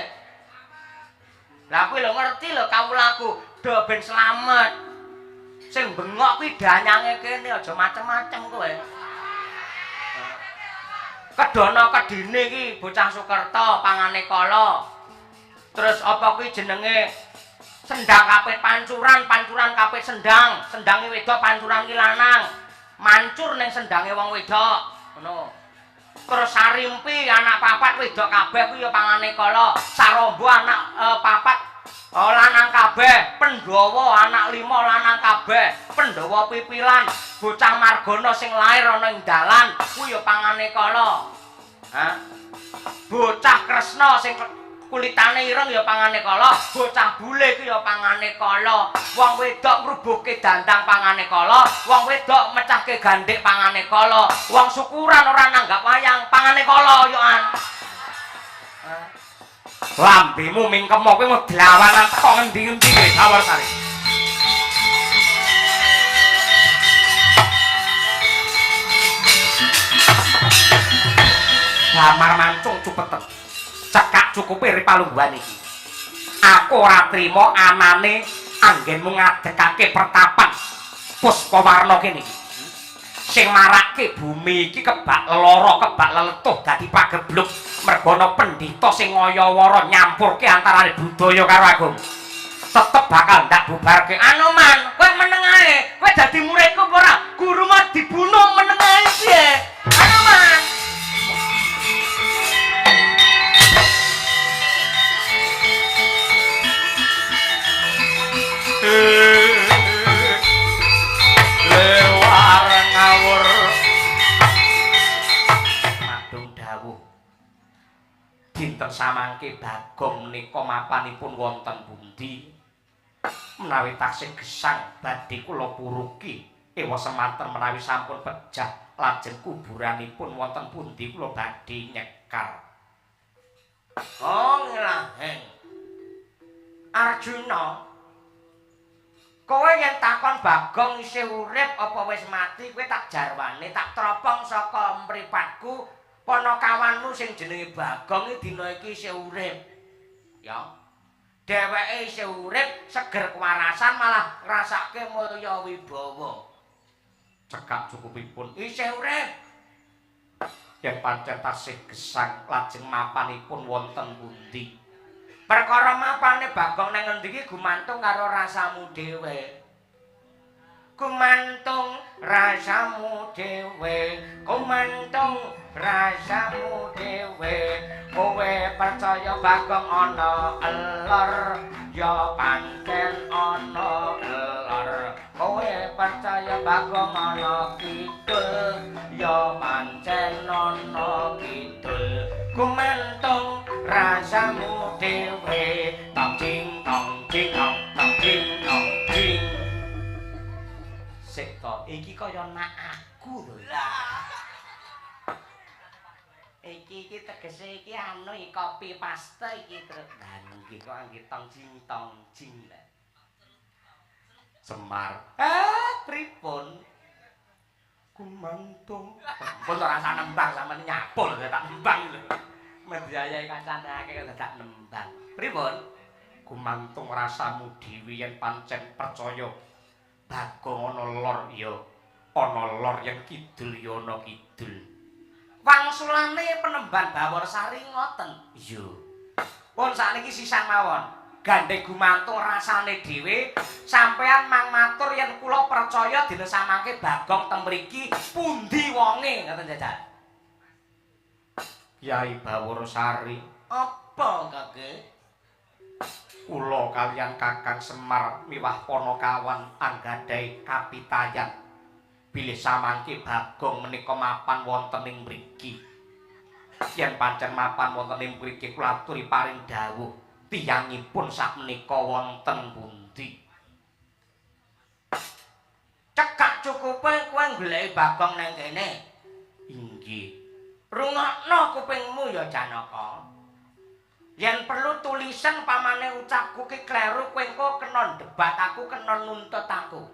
Lah kuwi lho ngerti lho kawulaku, do ben slamet. Sing bengok kuwi danyange kene aja macem-macem kowe. Kedono Kedine iki bocah Sukerta pangane kala. Terus apa kuwi jenenge? Sendang kapit pancuran, pancuran kapit sendang, sendange wedok pancuran ki lanang. Mancur ning sendange wong wedok. Ngono. Terus Sarimpi anak papat wedok kabeh kuwi ya pangane kala. Sarombo anak papat lanang kabeh, Pandhawa anak 5 lanang kabeh, Pandhawa pipilan, bocah Margana sing lair ana ing dalan kuwi ya pangane kala. Hah? Bocah Kresna sing kulitane ireng ya pangane kala, bocah bule kuwi ya pangane kala. Wong wedok ngrubuhke dandang pangane kala, wong wedok mecahke gandhik pangane kala, wong syukuran ora nanggap wayang pangane kala yo an. Lambemu mingkemo kowe nglawanan teko ngendi-endi kowe Bawarsari. Damar mancung cupeten. Cekak cukupe ri palungguhan iki. Aku ora trima anane anggenmu ngadegake pertapan Puspawarna kene iki. Sing marake bumi iki kebak lelara, kebak leletuh dadi pagebluk mergo ana pendhita sing ngaya-wara nyampurke antarane budaya karo agama. Tetep bakal ndak bubarke. Anoman, kowe meneng ae. Kowe dadi muridku apa ora? Guru mah dibunuh meneng ae piye? Anoman. Lewar ngawur. Madung dawuh. Dinten samangke Bagong menika mapanipun wonten pundi? Menawi taksih gesang badhe kula puruki ewa semanten menawi sampun pejah lajeng kuburanipun wonten pundi kula badhe nyekar. Oh ngelaheng. Arjuna, kowe yen takon Bagong isih urip apa wis mati, kowe tak jarwane, tak tropong saka mripatku panakawanmu sing jenenge Bagong iki dina iki isih urip. Ya. Dheweke isih urip, seger kewarasan malah ngrasake mulya wibawa. Cekak cukupipun Isih urip. Yen pancen tasih gesang lajeng mapanipun wonten pundi? Perkara mapane Bagong nang ngendi iki gumantung karo rasamu dhewe. Gumantung rasamu dhewe, gumantung rasamu dhewe. Kowe percaya Bagong ana elor, ya pancen ana elor. Kowe percaya Bagong ana kidul, ya pancen ana kidul. Gumantung rasamu dhewe, tong jing tong jing tong tong jing tong jing. Sik to, iki kaya nak aku lho. Iki iki tegese iki anu iki copy paste iki terus. Lah nggih kok anggih tong jing tong jing lho. Semar. Pripun? Gumantung. Pun ora usah nembang sampeyan nyapu lho tak nembang lho. Mendiayae kancane akeh kok dadak nembang. Pripun? Gumantung rasamu dhewe yen pancen percaya Bagong ana lor ya ana lor, yen kidul ya ana kidul. Wangsulane penemban Bawarsari ngoten. Iya. Pun sakniki sisan mawon. Gandeng gumantung rasane dhewe, sampean mang matur yen kula percaya dina samangke Bagong teng mriki pundi wonge ngoten jajal. Kyai Bawarsari, Apa kake? Kula kaliyan Kakang Semar miwah Panakawan anggadhahi kapitayan bilih samangke Bagong menika mapan wonten ing mriki. Yen pancen mapan wonten ing mriki kula aturi paring dawuh tiyangipun sakmenika wonten pundi? Cekak Sak cukupe kowe goleki Bagong nang kene. Inggih. Rungokno kupingmu ya Janaka. Yen perlu tulisan pamane ucapku ki kleru kowe engko kena debat aku, kena nuntut aku.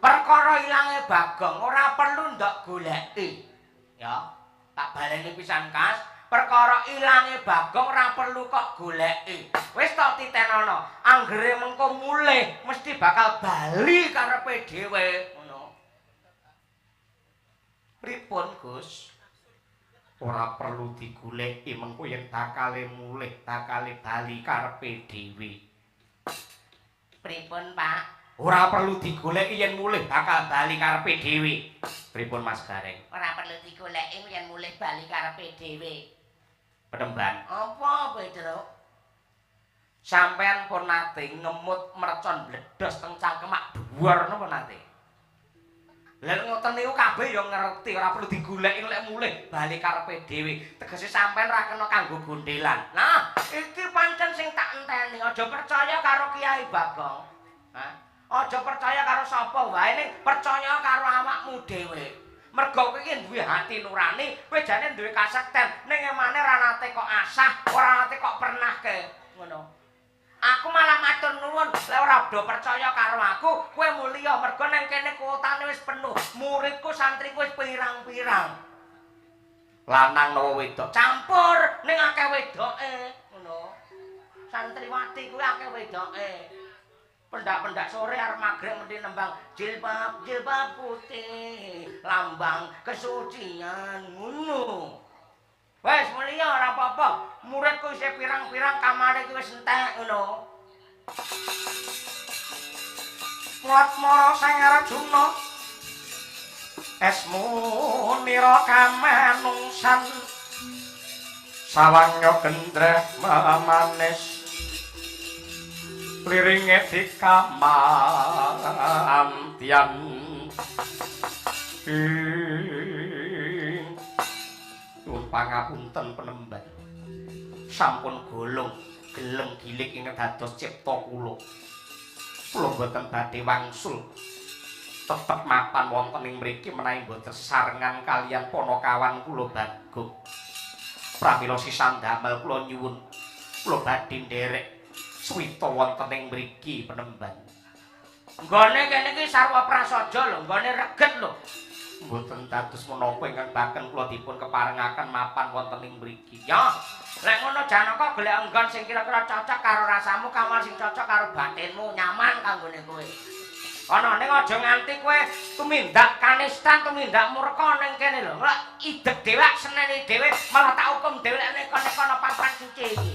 Perkara ilange Bagong ora perlu ndok goleki. Ya, tak baleni pisan Kas. Perkara ilange Bagong ora perlu kok goleki. Wis tok titenono, anggere mengko mulih mesti bakal bali karepe dhewe, ngono. Pripun, Gus? Ora perlu digoleki mengko yen bakale mulih bakale bali karepe dhewe. Pripun, Pak? Ora perlu digoleki yen mulih bakal bali karepe dhewe. Pripun Mas Gareng? Ora perlu digoleki yen mulih bali karepe dhewe. Penemban. Apa, Petruk? Sampeyan pun nate ngemut mercon bledos teng cangkemak dhuwur napa nate? Lah ngoten niku kabeh ya ngerti, ora perlu digoleki lek mulih bali karepe dhewe. Tegese sampeyan ora kena kanggo gondelan. Nah, iki pancen sing tak enteni. Aja percaya karo Kiai Bagong. Hah? Aja percaya karo sapa wae ning percaya karo awakmu dhewe. Mergo kowe iki duwe hati nurani, kowe jane duwe kasekten, ning emane ora nate kok asah, ora nate kok pernahke. Ngono. Aku malah matur nuwun lek ora do percaya karo aku, kowe mulya mergo nang kene kuotane wis penuh. Muridku santriku wis pirang-pirang. Lanang napa wedok? Campur ning akeh wedoke, ngono. Santriwati kuwi akeh wedoke. Pendak-pendak sore arep magrib mesti nembang jilbab jilbab putih, lambang kesucian ngono. Wes mulya ora apa-apa. Muridku isih pirang-pirang kamare iki wis entek ngono. Mulat mara Sang Arjuna esmu nira kamanungsan sawangya gendreh memanis liringe dikamantian nyuwun pangapunten penemban sampun golong geleng gilik ingkang dados cipta kula. Kula mboten badhe wangsul tetep mapan wonten ing mriki menawi mboten sesarengan kaliyan panakawan kula Bagong. Pramila sisan damel kula nyuwun kula badhe nderek suwita wonten ing mriki penemban. Nggone kene iki sarwa prasaja lho, nggone reget lho. Mboten dados menapa ingkang baken kula dipun keparengaken mapan wonten ing mriki. Ya, lek ngono Janaka golek enggon sing kira-kira cocok karo rasamu, kamar sing cocok karo batinmu, nyaman kanggone kowe. Ana ning aja nganti kowe tumindak kanistan, tumindak murka ning kene lho. Lek ideg dhewe, seneni dhewe, malah tak hukum dhewe lek nek ana papan suci iki.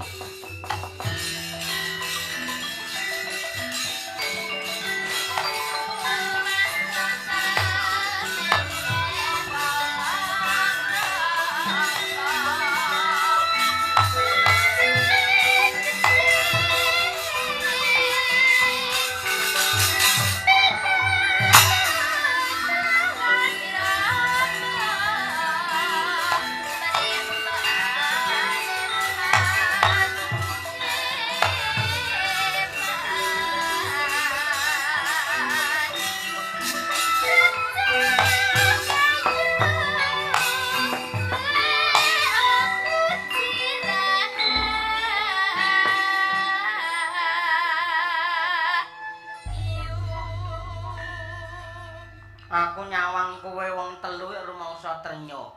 Aku nyawang kowe wong telu rumangsa trenyo.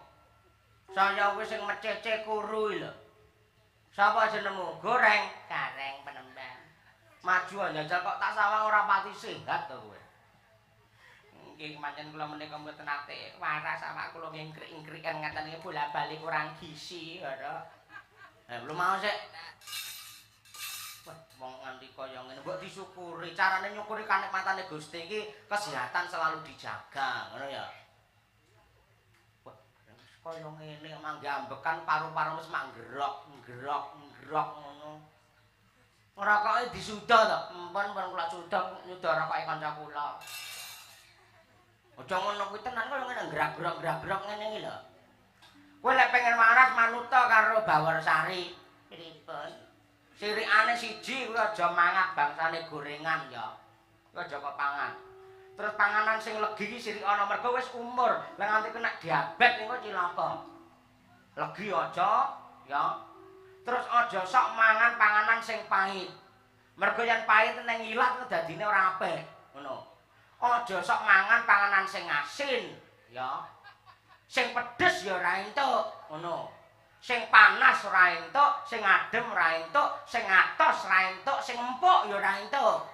Saya wis sing mecece kuru lho. Sapa jenengmu? Goreng, Gareng penemban. Maju njajal kok tak sawang ora pati sehat to kowe. Nggih pancen kula menika mboten nate waras awak kula ngingkrik-ingkriken ngaten iki bola-bali kurang gizi ngono. Belum mau sik. Wah, wong nganti kaya ngene mbok disyukuri. Carane nyukuri kanikmatane Gusti iki kesehatan selalu dijaga, ngono ya. Wah, kaya ngene manggambekan paru-paru wis manggerok, nggerok, nggerok ngono. Rokoke disuda to. Empun pun kula suda nyuda rokoke kanca kula. Aja ngono kuwi tenan kaya ngene nggerak-gerak ngene iki lho. Kowe lek pengen waras manuta karo Bawarsari. Pripun? Sirikane siji kuwi aja mangat bangsane gorengan ya. Kuwi aja kok pangan. Terus panganan sing legi iki sirik ana mergo wis umur. Lah nganti kena diabetes engko cilaka. Legi aja ya. Terus aja sok mangan panganan sing pahit. Mergo yen pahit neng ilat dadine ora apik, ngono. Aja sok mangan panganan sing asin, ya. Sing pedes ya ora entuk, ngono. Sing panas ora entuk, sing adem ora entuk, sing atos ora entuk, sing empuk ya ora entuk.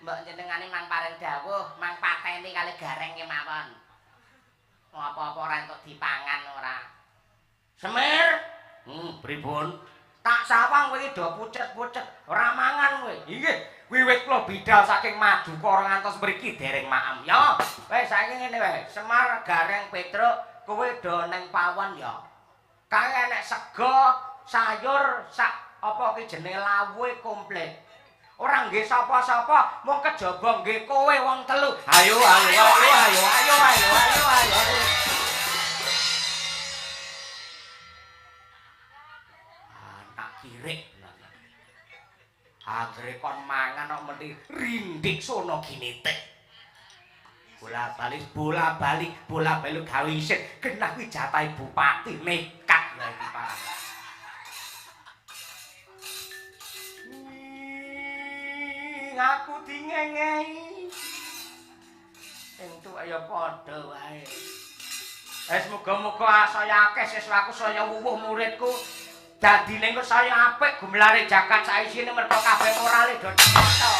Mbok jenengane mang paring dawuh, mang pateni kali gareng kemawon. Apa-apa ora entuk dipangan ora. Semir, pripun? Tak sawang kowe iki do pucet-pucet, ora mangan kowe. Inggih, wiwit kula bidal saking Madukara ngantos mriki dereng maem. Ya, wis saiki ngene wae. Semar, Gareng, Petruk, kowe do neng pawon ya. Kae enek sego, sayur, sak apa ki jenenge lawuhe komplit. Ora nggih sapa-sapa, mung kejaba nggih kowe wong telu. Ayo ayo ayo ayo ayo ayo ayo ayo. Tak kirik. Anggere kon mangan kok mesti rindik sono ginitik. Bola-bali bola-bali bola-bali gawe isin genah kuwi jatahe bupati nekat lha iki Pak. Aku dingengehi. Sing tuwek ya padha wae. Wis muga-muga saya akeh siswaku saya wuwuh muridku. Dadine engko saya apik gumlare jagat saisine mergo kabeh morale do cetha.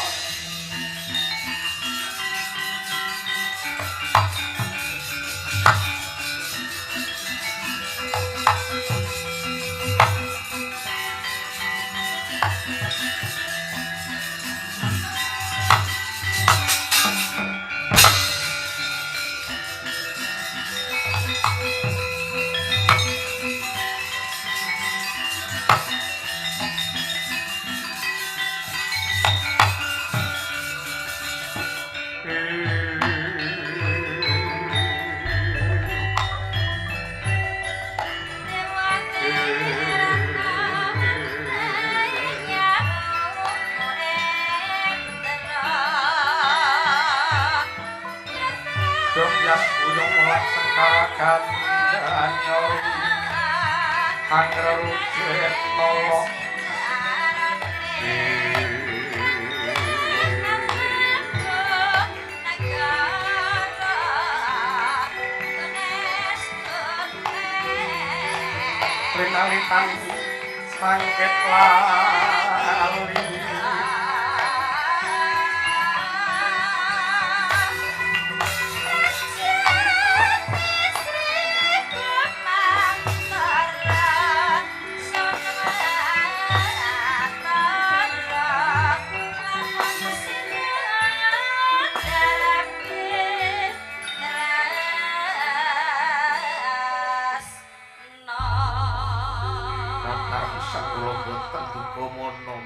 Rinalitan sangket lali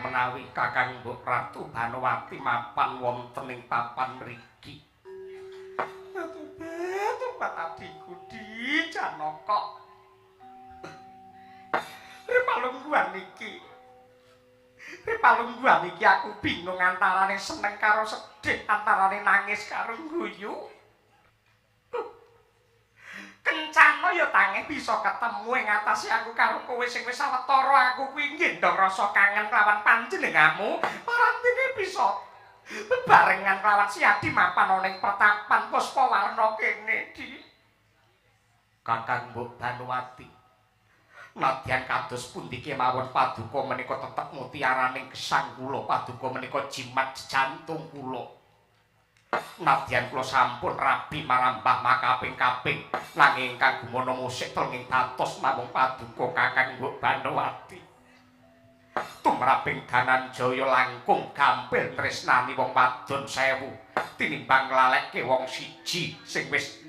menawi Kakang Mbok Ratu Banowati mapan wonten ing papan mriki. Tobat adhiku di Janaka. Ripalungguhan iki. Ripalungguhan iki aku bingung antarane seneng karo sedih, antarane nangis karo guyu. Kencana ya tangi bisa ketemu ing atase aku karo kowe sing wis sawetara aku kuwi nggendong rasa kangen kelawan panjenenganmu parantine bisa bebarengan kelawan Siadi mapan ana ing pertapan Puspawarna kene di Kakang Mbok Banowati. Nadyan kados pundi kemawon paduka menika tetep mutiaraning gesang kula, paduka menika jimat jantung kula. Nadyan kula sampun rabi marambah makaping-kaping nanging ingkang gumana musik tenging dados namung paduka Kakang Mbok Banowati. Tumraping Dananjaya langkung gampil tresnani wong wadon sewu tinimbang nglaleke wong siji sing wis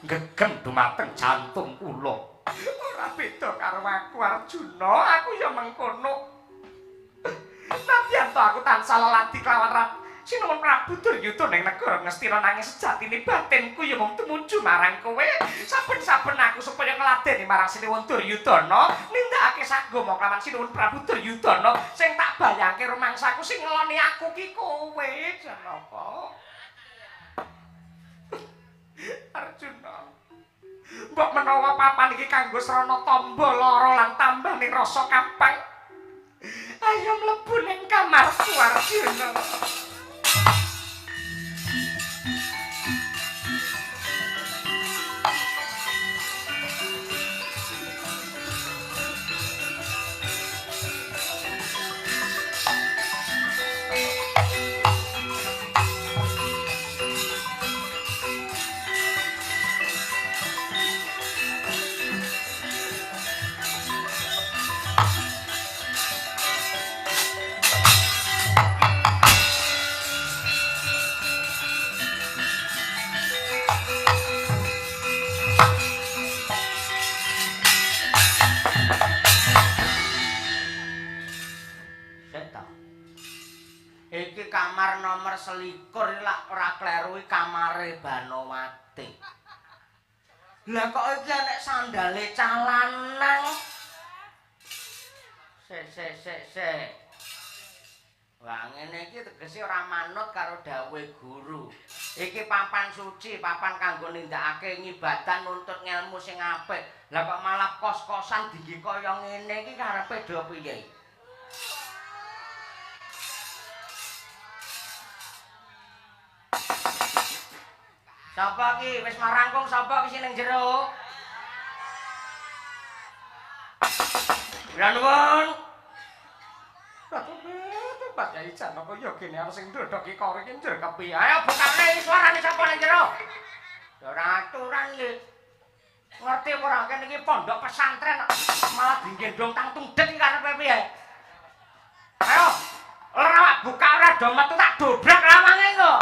ngegem dumateng jantung kula. Ora beda karo aku Arjuna, aku ya mengkono. Nadyan to aku tansah leladi kelawan Sinuwun Prabu Duryudana ing negara Ngastina nanging sejatine batinku ya mung tumuju marang kowe. Saben-saben aku supaya ngladeni marang Sinuwun Duryudana, nindakake sagama kelawan Sinuwun Prabu Duryudana sing tak bayangke rumangsaku sing ngeloni aku ki kowe, Janaka. Mbok menawa papan iki kanggo srana tamba lara lan tambahne rasa kapang. Ayo mlebu ning kamarku Arjuna. Iki kamar nomor 21 lak ora kleru iki kamare Banowati. Lah kok iki enek sandale cah lanang. Sik sik sik sik. Wah ngene iki tegese ora manut karo dawuhe guru. Iki papan suci, papan kanggo nindakake ngibadah nuntut ngelmu sing apik. Lah kok malah kos-kosan dinggi kaya ngene iki karepe do piye? Sapa iki wis marangkung sapa iki sing ning jero? Kula nuwun. Pak Kyai Janaka ya kene ana sing ndodhoki kore iki njur kepiye? Ayo bukane suarane sapa ning jero? Ya ora aturan iki. Ngerti apa ora kene iki pondok pesantren malah digendhong tangtung det iki karepe piye? Ayo, ora buka ora do metu tak dobrak lawange engko.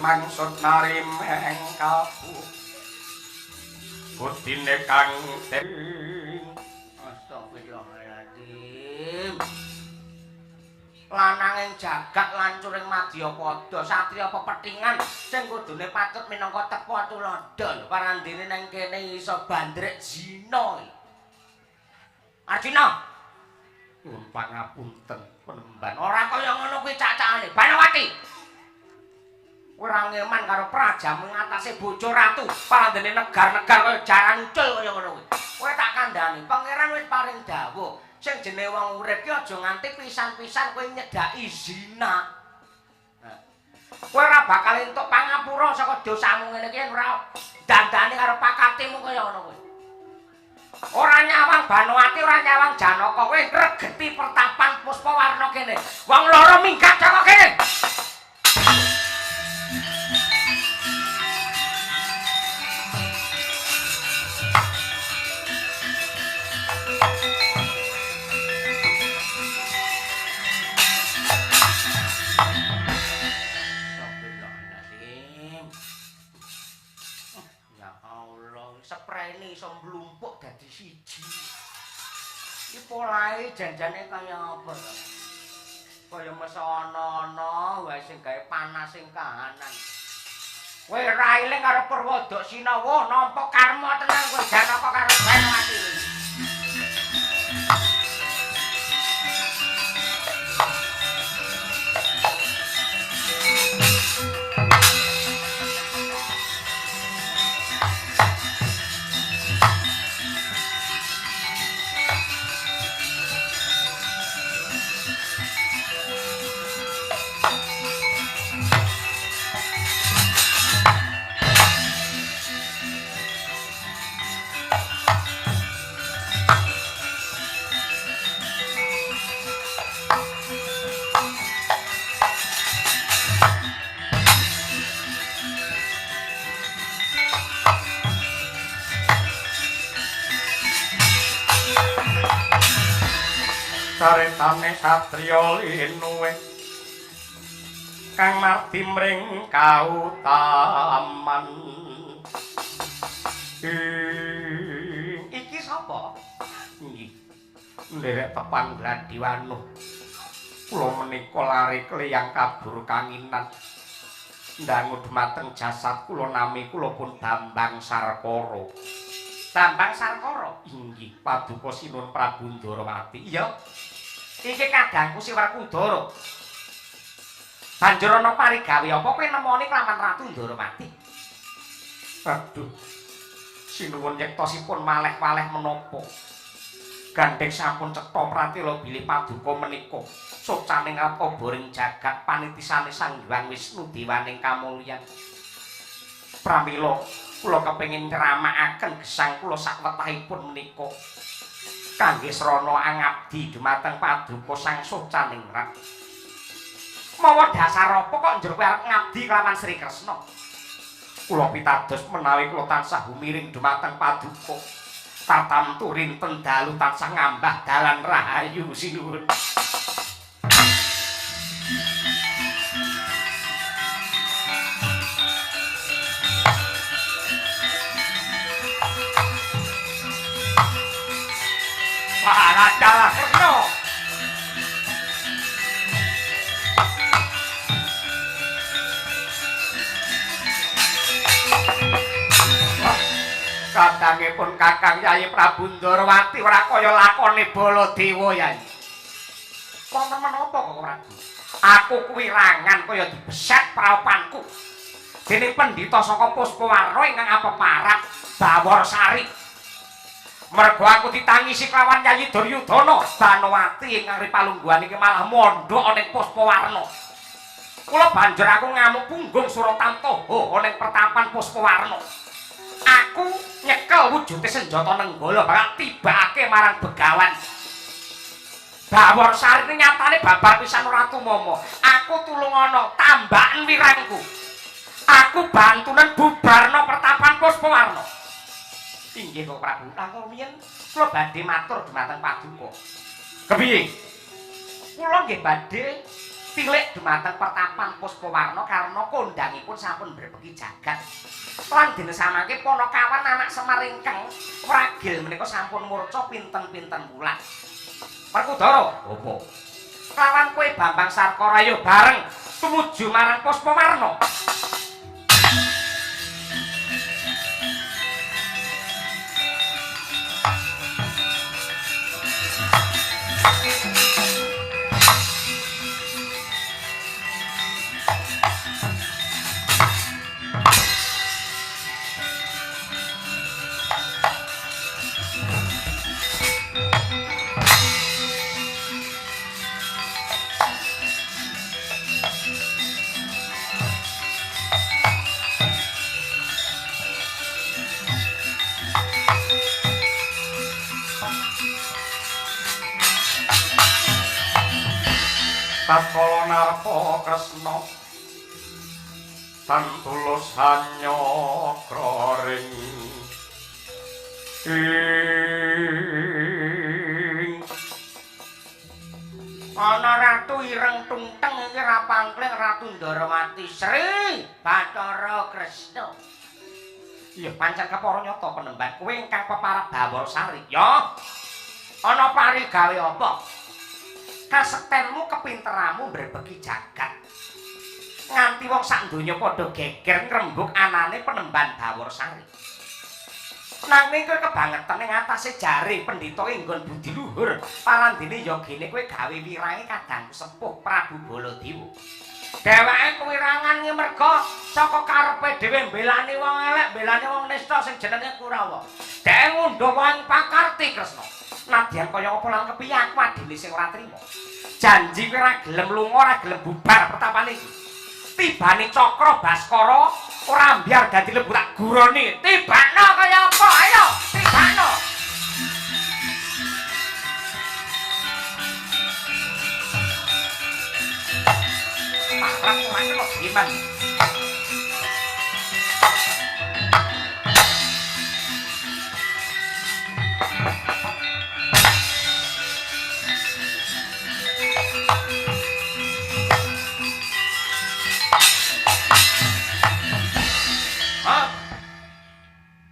Mangsud narimeng kabu budine kang den. Astagfirullahaladzim. Lananging jagat lancuring madyapada satriya pepethingan sing kudune patut minangka tepa tuladha lho parandene nang kene iso bandrek zina. Arjuna, nyuwun pangapunten penemban. Ora kaya ngono kuwi cacahane. Banowati. Ora ngeman karo prajamu ngatasé bojo ratu, parandene negar-negar kaya jaran ucul kaya ngono kuwi. Kowe tak kandhani, pangeran wis paring dawuh, sing jenenge wong urip ki aja nganti pisan-pisan kowe nyedhaki zina. Kowe ora bakal entuk pangapura saka dosamu ngene iki ora dandane karo pakatimu kaya ngono kuwi. Ora nyawang Banowati, ora nyawang Janaka, kowe ngregeti pertapan Puspawarna kene. Wong loro minggat saka kene. Seprene iso mlumpuk dadi siji. Iki polahe janjane kaya apa to? Kaya mesana-ana wae sing gawe panas sing kahanan. Kowe ra eling karo Purwodaksina, wah nampa karma tenan kowe Janaka karo Banowati. Caritane satriya linuwe kang mardi mring kautaman. Iki sapa? Nggih. Nderek tepang Gladiwanuh. Kula menika lare kleyang kabur kanginan. Ndangu dhumateng jasad kula nami kula pun Bambang Sarkara. Bambang Sarkara? Inggih, paduka Sinuwun Prabu Ndarawati. Iya. Iki kadangku si Werkudara. Banjur ana parigawe apa kowe nemoni kelawan Ratu Ndarawati? Aduh. Sinuwun yektosipun maleh-waleh menapa? Gandheng sampun cetha pratela bilih paduka menika socaning aboring jagat panitisane Sang Hyang Wisnu dewaning kamulyan. Pramila kula kepengin nyramakaken gesang kula sakwetahipun menika kangge srana angabdi dumateng paduka Sang Socaning Rat. Mawa dasar apa kok njur kowe arep ngabdi kelawan Sri Kresna? Kula pitados menawi kula tansah humiring dumateng paduka. Tartamtu rinten dalu tansah ngambah dalan rahayu sinuwun. Paradalah Kresna. Kadangipun Kakang Yayi Prabu Ndarawati ora kaya lakone Baladewa Yayi. Wonten menapa kok Prabu? Aku kuwirangan kaya dibeset praopanku. Dening pendhita saka Puspawarna ingkang apeparap Bawarsari. Mergo aku ditangisi kelawan Yayi Duryudana, Banowati ingkang ripalungguhan iki malah mondhok ning Puspawarna. Kula banjur aku ngamuk punggung Suratamtoha ning pertapan Puspawarna. Aku nyekel wujude senjata Nenggala bakal tibake marang Begawan. Bawarsari nyatane babar pisan ora tumama. Aku tulung ana tambakan wirangku. Aku bantunan bubarna pertapan Puspawarna. Inggih kok Prabu. Langkung rumiyin kula badhe matur dumateng paduka. Kepiye? Kula nggih badhe tilik dumateng pertapan Puspawarna karena kondangipun sampun mbrebegi jagat. Lan dene samangke panakawan anak Semar ingkang wragil menika sampun murca pinten-pinten wulan. Werkudara, apa? Kelawan kowe Bambang Sarkara ayo bareng tumuju marang Puspawarna. Tatkala narpa Kresna tan tulus hanyakra ring ing ana ratu ireng tungteng iki ra pangkling Ratu Ndarawati Sri Bathara Kresna. Iya pancen kepara nyata penemban kowe ingkang peparap Bawarsari. Ya. Ana parigawe apa? Kasektenmu kepinteramu mbrebegi jagat. Nganti wong sak donya padha geger ngrembug anane penemban Bawarsari. Nanging kowe kebangetan ing atase jare pendhita inggon budi luhur, parandene yogene kowe gawe wirange kadangku sepuh Prabu Baladewa. Dheweke kuwirangan iki merga saka karepe dhewe mbelani wong elek, mbelani wong nista sing jenenge Kurawa. Dheweke ngundhuh wong pakarti Kresna. Nadyan kaya apa lan kepiye aku adine sing ora trima. Janji kowe ora gelem lunga, ora gelem bubar pertapane iki. Tibane Cakra Baskara ora mbiar dadi lembu tak guroni. Tibakno kaya apa? Ayo, tibakno. Parang ora kok giman.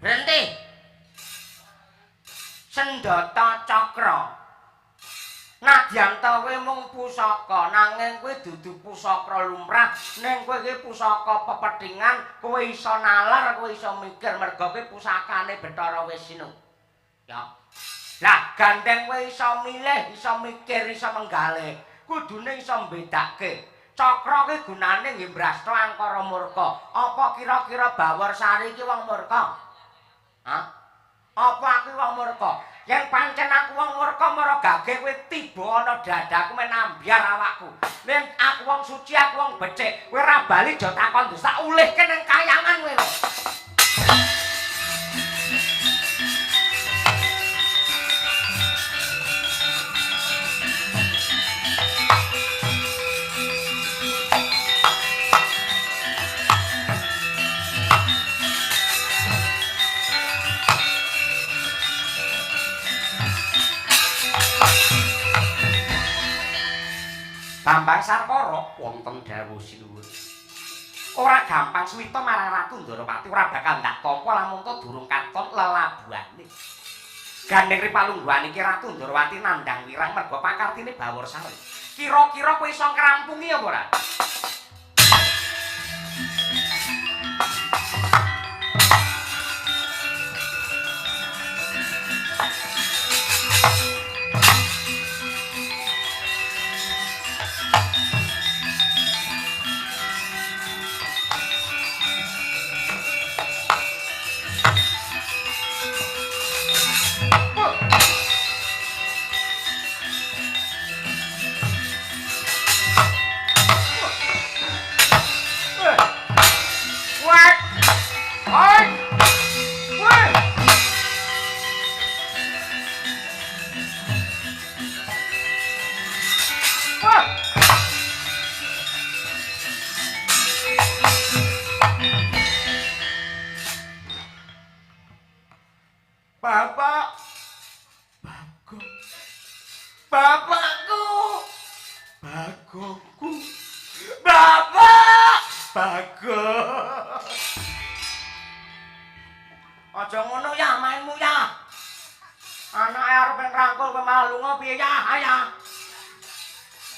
Berhenti. Sendata Cakra. Nadyanta kowe mung pusaka, nanging kowe dudu pusaka lumrah, ning kowe iki pusaka pepethingan, kowe iso nalar, kowe iso mikir merga kowe pusakane Bathara Wisnu. Ya. Lah gandeng kowe iso milih, iso mikir, iso menggalih, kudune iso mbedake. Cakra ki gunane nggih mbrasta angkara murka. Apa kira-kira Bawarsari iki wong murka? Hah? Apa aku wong murka? Yen pancen aku wong murka mara gage kowe tiba ana dadaku men ambyar awakku. Yen aku wong suci, aku wong becik, kowe ora bali aja takon tak ulihke nang kayangan kowe. Bambang Sarkara wonten dawuh sinuwun. Ora gampang suwita marang Ratu Ndorowati ora bakal ndak tampa lamun to durung katon lelabuhane. Gandeng ripalungguhan iki Ratu Ndorowati nandhang wirang merga pakartine Bawarsari. Kira-kira kowe iso ngrampungi apa ora? Bapak, Bagong, bapakku, Bagongku, bapak, Bagong. Aja ngono ya mainmu ya. Anake arep ngrangkul kowe malah lunga piye ya? Ayah.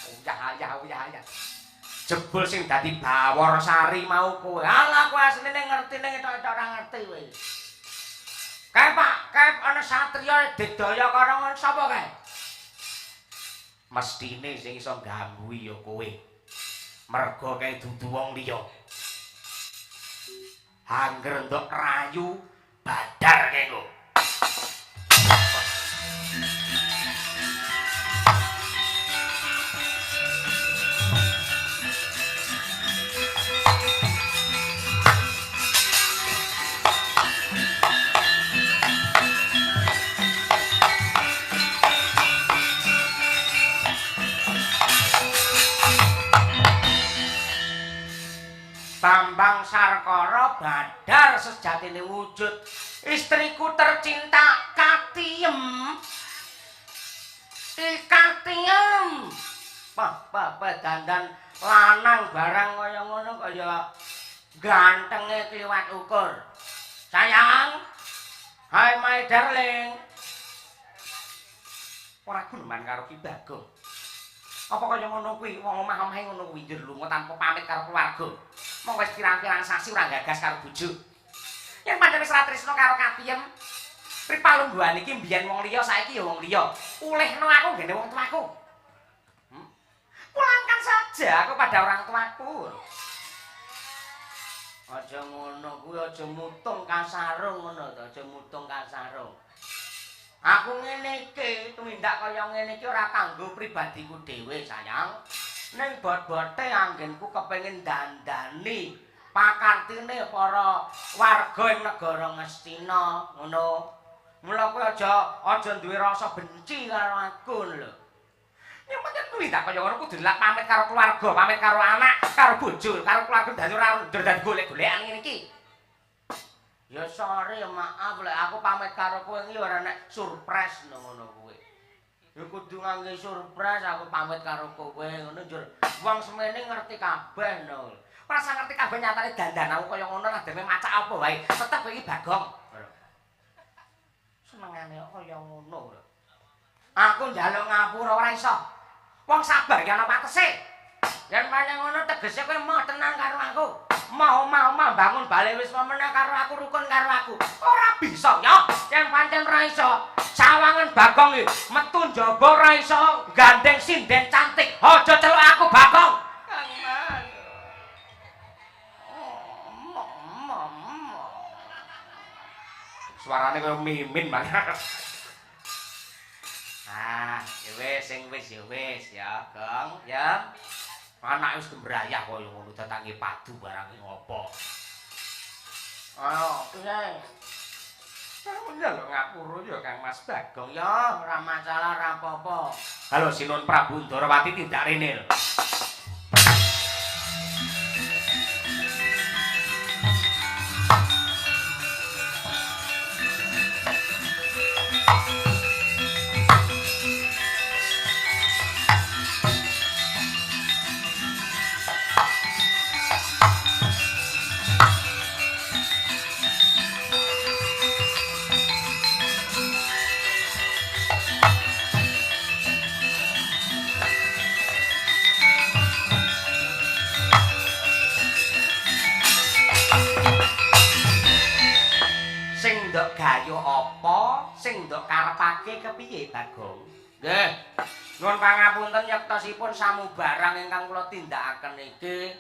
Uyah ayah uyah ayah. Jebul sing dadi Bawarsari mau kowe. Alah kowe asline ngerti ning etok-etok ora ngerti kowe. Kae Pak, kae ana satriya digdaya karo ngono sapa kae? Mestine sing iso ganggu ya kowe. Merga kae dudu wong liya. Angger ndok rayu badar kae engko. Bambang Sarkara badar sejatine wujud. Istriku tercinta Katiem. Katiem. Wah, bapak dandan lanang barang kaya ngono kaya gantenge kliwat ukur. Sayang. Hai my darling. Ora guneman karo Ki Bagong. Apa kaya ngono kuwi wong omah-omahe ngono kuwi njur lunga tanpa pamit karo keluarga. Mong wis pirang-pirang sasi ora gagas karo bojo. Yen pancen wis ra tresno karo Katiem, ripalungguhan iki mbiyen wong liya saiki ya wong liya. Ulehno aku nggene wong tuaku. Pulangkan saja aku pada orang tuaku. Aja ngono kuwi, aja mutung kasarung ngono to, aja mutung kasarung. Aku ngene iki, tumindak kaya ngene iki ora kanggo pribadiku dhewe, sayang. Ning bot-bote anggenku kepengin dandani pakartine para warga ing negara Ngastina, ngono. Mula kowe aja duwe rasa benci karo aku lho. Yen pancen tumindak kaya ngono kudu lak pamit karo keluarga, pamit karo anak, karo bojo, karo keluarga dadi ora dadi golek-golekan ngene iki. Ya sorry, maaf lek aku pamit karo kowe iki ora nek surprise ngono kuwi. Ya kudu ngangge surprise aku pamit karo kowe ngono njur wong semene ngerti kabeh no. Ora usah ngerti kabeh nyatane dandan aku kaya ngono lah dene macak apa wae, tetep iki Bagong. Senengane kaya ngono lho. Aku Aku njaluk ngapura ora iso. Wong sabar ki ana watese. Yen pancen ngono tegese kowe moh tenang karo aku. Mau bangun bali wis meneh karo aku, rukun karo aku. Ora bisa ya. Yen pancen ora iso, sawangan Bagong iki metu njaba ora iso gandeng sinden cantik. Aja celuk aku Bagong. Kang Mas. Suarane kaya mimin banget. Ah, ya wis sing wis ya wis ya, Gong, ya. Anake wis gembrayah kaya ngono datangi padu barang ngopo. Ayo, piye? Aku njaluk ngapura ya Kang Mas Bagong. Ya, ora masalah, ora apa-apa. Halo Sinuwun Prabu Ndorowati tindak rene lho. Sing ndok gayo apa, sing ndok karepake kepiye Bagong? Nggih. Nyuwun pangapunten yektosipun samubarang ingkang kula tindakaken iki.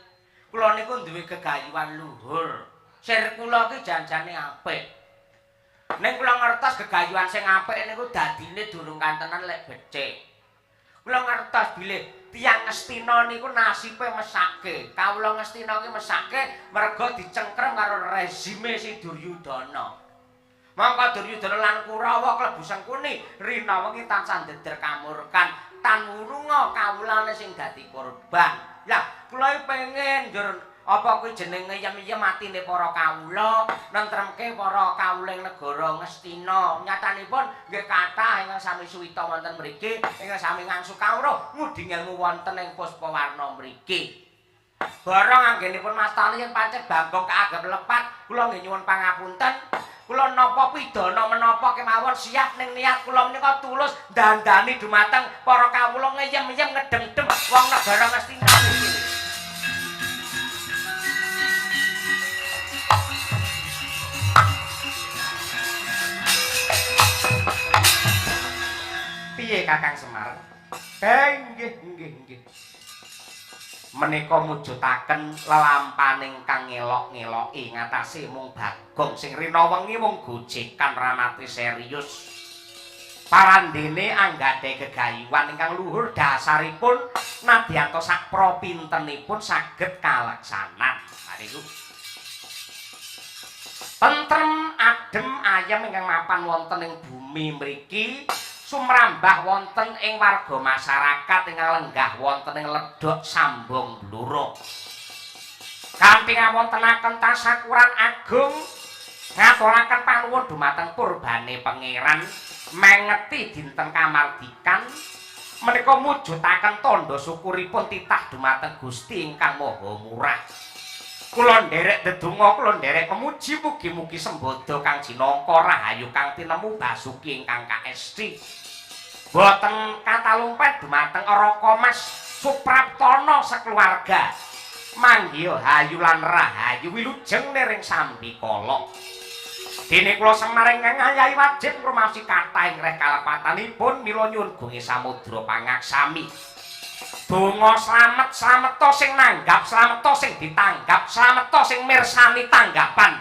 Kula niku duwe gegayuhan luhur. Sir kula iki janjane apik. Ning kula ngertos gegayuhan sing apik niku dadine durung kantenan lek becik. Kula ngertos bilih tiyang Ngastina niku nasibe mesake. Kawula Ngastina iki mesake merga dicengkrem karo rezime si Duryudana. Mongko Duryudana lan Kurawa klebu Sengkuni rina wengi tansah ndeder kamurkan tan wurunga kawulane sing dadi korban. Lah kula iki pengen njur apa kuwi jenenge yem-yem atine para kawula, nentremke para kawula ing negara Ngastina. Nyatanipun nggih kathah ingkang sami suwita wonten mriki, ingkang sami ngangsu kawruh ngudi ngelmu wonten ing Puspawarna mriki. Bareng anggenipun mastani yen pancen Bagong kaanggep lepat, kula nggih nyuwun pangapunten. Kula napa pidana menapa kemawon siap ning niat kula menika tulus dandani dumateng para kawula ngeyem-yem ngedem-dem wong negara Ngastina niki. Piye Kakang Semar? Nggih, nggih, nggih. Menika mujudaken lelampaning kang ngelok-ngeloki ngatasé mung Bagong sing rina wengi mung gojekan ranate serius. Parandene anggadhahi gegayuhan ingkang luhur dasaripun nadyanto sak propintenipun saged kalaksanan. Lha niku tentrem adem ayem ingkang mapan wonten ing bumi mriki, sumrambah wonten ing warga masyarakat ingkang lenggah wonten ing Ledhok Sambong Blora. Kanthi ngawontenaken tasakuran agung ngaturaken panuwun dumateng purbane pangeran mengeti dinten kamardikan menika mujudaken tandha syukuripun titah dumateng Gusti ingkang Maha Murah. Kula nderek ndedonga, kula nderek memuji mugi-mugi sembada kang jinangka rahayu kang tinemu basuki ingkang kaesti. Boten katalumpet dumateng Raka Mas Supraptana sekeluarga. Manggiha hayu lan rahayu wilujeng niring sambikala. Dene kula Semar ingkang ngayahi wajib ngrumaosi kathah ing reh kalepatanipun mila nyuwun gunge samudra pangaksami. Donga slamet slameta sing nanggap, slameta sing ditanggap, slameta sing mirsani tanggapan.